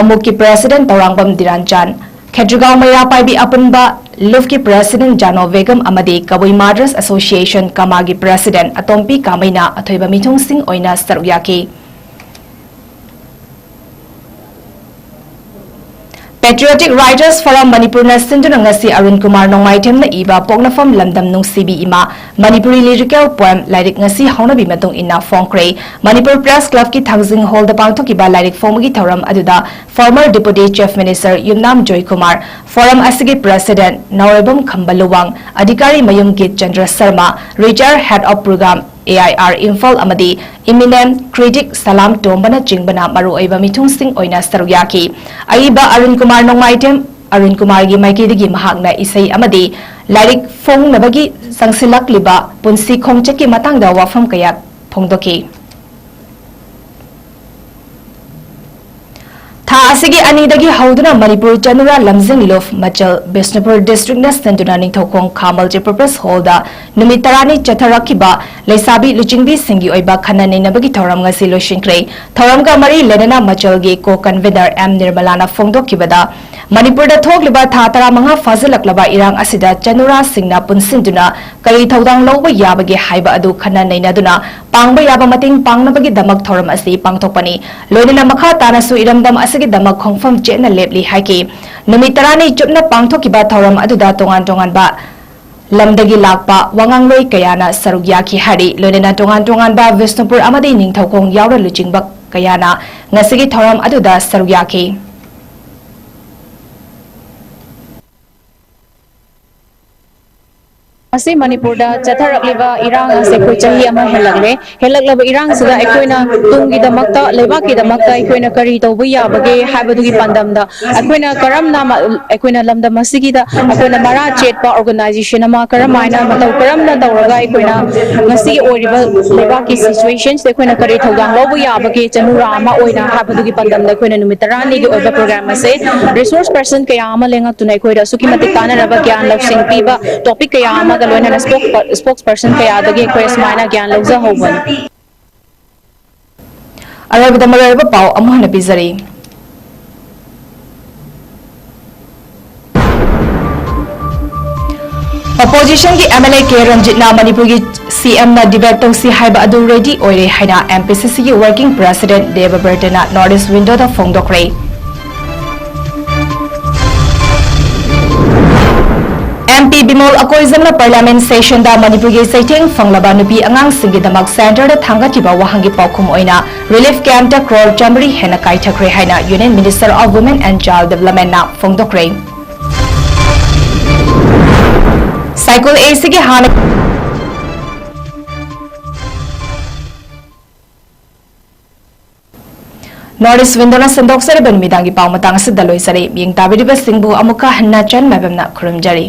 ꯑꯃꯨꯛꯀꯤ ꯄ꯭ꯔꯦꯁꯤꯗꯦꯟꯠ ꯇꯧꯔꯥꯡꯕꯝ ꯗꯤꯔꯥꯟꯆꯥꯟ, ꯈꯦꯇ꯭ꯔꯤꯒꯥꯎ ꯃꯩꯔꯥ ꯄꯥꯏꯕꯤ ꯑꯄꯨꯟꯕ ꯂꯨꯐꯀꯤ ꯄ꯭ꯔꯦꯁꯤꯗꯦꯟꯠ ꯖꯥꯅꯣ ꯕꯦꯒꯝ ꯑꯃꯗꯤ ꯀꯕꯨꯏ ꯃꯥꯗꯔꯁ ꯑꯦꯁꯣꯁꯤꯌꯦꯁꯟ ꯀꯃꯥꯒꯤ ꯄ꯭ꯔꯦꯁꯤꯗꯦꯟꯠ ꯑꯇꯣꯝꯄꯤ ꯀꯥꯃꯩꯅ ꯑꯊꯣꯏꯕ ꯃꯤꯊꯨꯡꯁꯤꯡ ꯑꯣꯏꯅ ꯁꯔꯨꯛ ꯌꯥꯈꯤ꯫ Patriotic Writers Forum ꯃꯅꯤꯄꯨꯔꯅ ꯁꯤꯟꯗꯨꯅ ꯉꯁꯤ ꯑꯔꯨꯟ ꯀꯨꯃꯥꯔ ꯅꯣꯡꯃꯥꯏꯊꯦꯝꯅ ꯏꯕ ꯄꯣꯛꯅꯐꯝ ꯂꯝꯗꯝ ꯅꯨꯡꯁꯤꯕꯤ ꯏꯃꯥ ꯃꯅꯤꯄꯨꯔꯤ ꯂꯤꯔꯤꯀꯦꯜ ꯄꯣꯏꯝ ꯂꯥꯏꯔꯤꯛ ꯉꯁꯤ ꯍꯧꯅꯕꯤ ꯃꯇꯨꯡ ꯏꯟꯅ ꯐꯣꯡꯈ꯭ꯔꯦ꯫ ꯃꯅꯤꯄꯨꯔ ꯄ꯭ꯔꯦꯁ ꯀ꯭ꯂꯕꯀꯤ ꯊꯥꯡꯖꯤꯡ ꯍꯣꯜꯗ ꯄꯥꯡꯊꯣꯛꯈꯤꯕ ꯂꯥꯏꯔꯤꯛ ꯐꯣꯡꯕꯒꯤ ꯊꯧꯔꯝ ꯑꯗꯨꯗ former Deputy Chief Minister ꯌꯨꯝꯅꯥꯝ ꯖꯣꯏꯀꯨꯃꯥꯔ, ꯐꯣꯔꯝ ꯑꯁꯤꯒꯤ ꯄ꯭ꯔꯦꯁꯤꯗꯦꯟꯠ ꯅꯥꯎꯔꯦꯝꯕꯝ ꯈꯝꯕ ꯂꯨꯋꯥꯡ, ꯑꯙꯤꯀꯥꯔꯤ ꯃꯌꯨꯝ ꯒꯤꯠ Chandra Sharma, Retired Head of Program A I R Imphal ꯑꯃꯗꯤ eminent critic ꯁꯂꯥꯝ ꯇꯣꯝꯕꯅꯆꯤꯡꯕꯅ ꯃꯔꯨꯑꯣꯏꯕ ꯃꯤꯊꯨꯡꯁꯤꯡ ꯑꯣꯏꯅ ꯁꯔꯨꯛ ꯌꯥꯈꯤ꯫ ꯑꯏꯕ ꯑꯔꯨꯟ ꯀꯨꯃꯥꯔ ꯅꯣꯡꯃꯥꯏꯊꯦꯝ, ꯑꯔꯨꯟ ꯀꯨꯃꯥꯔꯒꯤ ꯃꯥꯏꯀꯩꯗꯒꯤ ꯃꯍꯥꯛꯅ ꯏꯁꯩ ꯑꯃꯗꯤ ꯂꯥꯏꯔꯤꯛ ꯐꯣꯡꯅꯕꯒꯤ ꯆꯪꯁꯤꯜꯂꯛꯂꯤꯕ ꯄꯨꯟꯁꯤ ꯈꯣꯡꯆꯠꯀꯤ ꯃꯇꯥꯡꯗ ꯋꯥꯐꯝ ꯀꯌꯥ ꯐꯣꯡꯗꯣꯛꯈꯤ꯫ ꯊꯥ ꯑꯁꯤꯒꯤ ꯑꯅꯤꯗꯒꯤ ꯍꯧꯗꯨꯅ ꯃꯅꯤꯄꯨꯔ ꯆꯅꯨꯔꯥ ꯂꯝꯖꯤꯡ ꯂꯨꯞ ꯃꯆꯜ ꯕꯤꯁꯅꯨꯄꯨꯔ ꯗꯤꯁꯇ꯭ꯔꯤꯛꯅ ꯁꯤꯟꯗꯨꯅ ꯅꯤꯡꯊꯧꯈꯣꯡ ꯈꯥ multipurpose ꯍꯣꯜꯗ ꯅꯨꯃꯤꯠ ꯇꯔꯥꯅꯤ ꯆꯠꯊꯔꯛꯈꯤꯕ ꯂꯩꯁꯥꯕꯤ ꯂꯨꯆꯤꯡꯕꯤꯁꯤꯡꯒꯤ ꯑꯣꯏꯕ ꯈꯟꯅ ꯅꯩꯅꯕꯒꯤ ꯊꯧꯔꯝ ꯉꯁꯤ ꯂꯣꯏꯁꯤꯟꯈ꯭ꯔꯦ꯫ ꯊꯧꯔꯝꯒ ꯃꯔꯤ ꯂꯩꯅꯅ ꯃꯆꯜꯒꯤ co-convener ꯑꯦꯝ ꯅꯤꯔꯃꯂꯥꯅ ꯐꯣꯡꯗꯣꯛꯈꯤꯕꯗ, ꯃꯅꯤꯄꯨꯔꯗ ꯊꯣꯛꯂꯤꯕ ꯊꯥ ꯇꯔꯥꯃꯉꯥ ꯐꯥꯖꯤꯜꯂꯛꯂꯕ ꯏꯔꯥꯡ ꯑꯁꯤꯗ ꯆꯅꯨꯔꯥꯁꯤꯡꯅ ꯄꯨꯟꯁꯤꯟꯗꯨꯅ ꯀꯔꯤ ꯊꯧꯗꯥꯡ ꯂꯧꯕ ꯌꯥꯕꯒꯦ ꯍꯥꯏꯕ ꯑꯗꯨ ꯈꯟꯅ ꯅꯩꯅꯗꯨꯅ ꯄꯥꯡꯕ ꯌꯥꯕ ꯃꯇꯦꯡ ꯄꯥꯡꯅꯕꯒꯤꯗꯃꯛ ꯊꯧꯔꯝ ꯑꯁꯤ ꯄꯥꯡꯊꯣꯛꯄꯅꯤ꯫ ꯂꯣꯏꯅꯅ ꯃꯈꯥ ꯇꯥꯅꯁꯨ ꯏꯔꯝꯗꯝ ꯑꯁꯤꯒꯤꯗꯃꯛ ꯈꯣꯡꯐꯝ ꯆꯦꯠꯅ ꯂꯦꯞꯂꯤ ꯍꯥꯏꯈꯤ꯫ ꯅꯨꯃꯤꯠ ꯇꯔꯥꯅꯤ ꯆꯨꯞꯅ ꯄꯥꯡꯊꯣꯛꯈꯤꯕ ꯊꯧꯔꯝ ꯑꯗꯨꯗ ꯇꯣꯉꯥꯟ ꯇꯣꯉꯥꯟꯕ ꯂꯝꯗꯒꯤ ꯂꯥꯛꯄ ꯋꯥꯉꯥꯡꯂꯣꯏ ꯀꯌꯥꯅ ꯁꯔꯨꯛ ꯌꯥꯈꯤ ꯍꯥꯏꯔꯤ꯫ ꯂꯣꯏꯅꯅ ꯇꯣꯉꯥꯟ ꯇꯣꯉꯥꯟꯕ ꯕꯤꯁꯅꯨꯄꯨꯔ ꯑꯃꯗꯤ ꯅꯤꯡꯊꯧꯈꯣꯡ ꯌꯥꯎꯅ ꯂꯨꯆꯤꯡꯕ ꯀꯌꯥꯅ ꯉꯁꯤꯒꯤ ꯊꯧꯔꯝ ꯑꯗꯨꯗ ꯁꯔꯨꯛ ꯌꯥꯈꯤ꯫ ꯉꯁꯤ ꯃꯅꯤꯄꯨꯔꯗ ꯆꯠꯊꯔꯛꯂꯤꯕ ꯏꯔꯥꯡ ꯑꯁꯦ ꯑꯩꯈꯣꯏ ꯆꯍꯤ ꯑꯃ ꯍꯦꯜꯂꯛꯂꯦ꯫ ꯍꯦꯜꯂꯛꯂꯕ ꯏꯔꯥꯡꯁꯤꯗ ꯑꯩꯈꯣꯏꯅ ꯇꯨꯡꯒꯤꯗꯃꯛꯇ, ꯂꯩꯕꯥꯛꯀꯤꯗꯃꯛꯇ ꯑꯩꯈꯣꯏꯅ ꯀꯔꯤ ꯇꯧꯕ ꯌꯥꯕꯒꯦ ꯍꯥꯏꯕꯗꯨꯒꯤ ꯄꯥꯟꯗꯝꯗ ꯑꯩꯈꯣꯏꯅ ꯀꯔꯝꯅ ꯃ-, ꯑꯩꯈꯣꯏꯅ ꯂꯝꯗꯝ ꯑꯁꯤꯒꯤꯗ ꯑꯩꯈꯣꯏꯅ ꯃꯔꯥ ꯆꯦꯠꯄ organization ꯑꯃ ꯀꯔꯝꯍꯥꯏꯅ, ꯃꯇꯧ ꯀꯔꯝꯅ ꯇꯧꯔꯒ ꯑꯩꯈꯣꯏꯅ ꯉꯁꯤꯒꯤ ꯑꯣꯏꯔꯤꯕ ꯂꯩꯕꯥꯛꯀꯤ situations ꯑꯩꯈꯣꯏꯅ ꯀꯔꯤ ꯊꯧꯗꯥꯡ ꯂꯧꯕ ꯌꯥꯕꯒꯦ ꯆꯅꯨꯔꯥ ꯑꯃ ꯑꯣꯏꯅ ꯍꯥꯏꯕꯗꯨꯒꯤ ꯄꯥꯟꯗꯝꯗ ꯑꯩꯈꯣꯏꯅ ꯅꯨꯃꯤꯠ ꯇꯔꯥꯅꯤꯒꯤ ꯑꯣꯏꯕ program ꯑꯁꯦ resource person ꯀꯌꯥ ꯑꯃ ꯂꯦꯡꯉꯛꯇꯨꯅ ꯑꯩꯈꯣꯏꯗ ꯑꯁꯨꯛꯀꯤ ꯃꯇꯤꯛ ꯀꯥꯟꯅꯔꯕ ꯒ꯭ꯌꯥꯟ ꯂꯧꯁꯤꯡ ꯄꯤꯕ topic ꯀꯌꯥ ꯑꯃꯒ ꯂꯣꯏꯅꯅ spokes-, spokesperson ꯀꯌꯥꯗꯒꯤ ꯑꯩꯈꯣꯏ ꯑꯁꯨꯃꯥꯏꯅ ꯒ꯭ꯌꯥꯟ ꯂꯧꯖꯍꯧꯕꯅꯤ꯫ ꯑꯔꯣꯏꯕꯗ ꯃꯔꯨꯑꯣꯏꯕ ꯄꯥꯎ ꯑꯃꯨꯛ ꯍꯟꯅ ꯄꯤꯖꯔꯤ꯫ Opposition ꯒꯤ M L A K ꯔꯟꯖꯤꯠꯅ ꯃꯅꯤꯄꯨꯔꯒꯤ C M ꯅ debate ꯇꯧꯁꯤ ꯍꯥꯏꯕ ꯑꯗꯨ ready ꯑꯣꯏꯔꯦ ꯍꯥꯏꯅ M P C C ꯒꯤ working president ꯗꯦꯕꯕ꯭ꯔꯇꯅ North East Window ꯗ ꯐꯣꯡꯗꯣꯛꯈ꯭ꯔꯦ꯫ M P Bimol ꯑꯀꯣꯏꯖꯝꯅ parliament session ꯗ ꯃꯅꯤꯄꯨꯔꯒꯤ ꯆꯩꯊꯦꯡ ꯐꯪꯂꯕ ꯅꯨꯄꯤ ꯑꯉꯥꯡꯁꯤꯡꯒꯤꯗꯃꯛ centre ꯗ ꯊꯥꯡꯒꯠꯈꯤꯕ ꯋꯥꯍꯪꯒꯤ ꯄꯥꯎꯈꯨꯝ ꯑꯣꯏꯅ relief camp ꯇ crore ꯆꯥꯃꯔꯤ ꯍꯦꯟꯅ ꯀꯥꯏꯊꯈ꯭ꯔꯦ ꯍꯥꯏꯅ Union Minister of Women and Child Development ꯅ ꯐꯣꯡꯗꯣꯛꯈ꯭ꯔꯦ꯫ ꯁꯥꯏꯀꯨꯜ A C ꯒꯤ ꯍꯥꯟꯅ North East Window ꯅ ꯁꯟꯗꯣꯛꯆꯔꯤꯕ ꯅꯨꯃꯤꯗꯥꯡꯒꯤ ꯄꯥꯎ ꯃꯇꯥꯡ ꯑꯁꯤꯗ ꯂꯣꯏꯖꯔꯦ꯫ ꯃꯤꯠꯌꯦꯡ ꯇꯥꯕꯤꯔꯤꯕꯁꯤꯡꯕꯨ ꯑꯃꯨꯛꯀ ꯍꯟꯅ ꯆꯟ ꯃꯥꯏꯕꯝꯅ ꯈꯨꯔꯨꯝꯖꯔꯤ꯫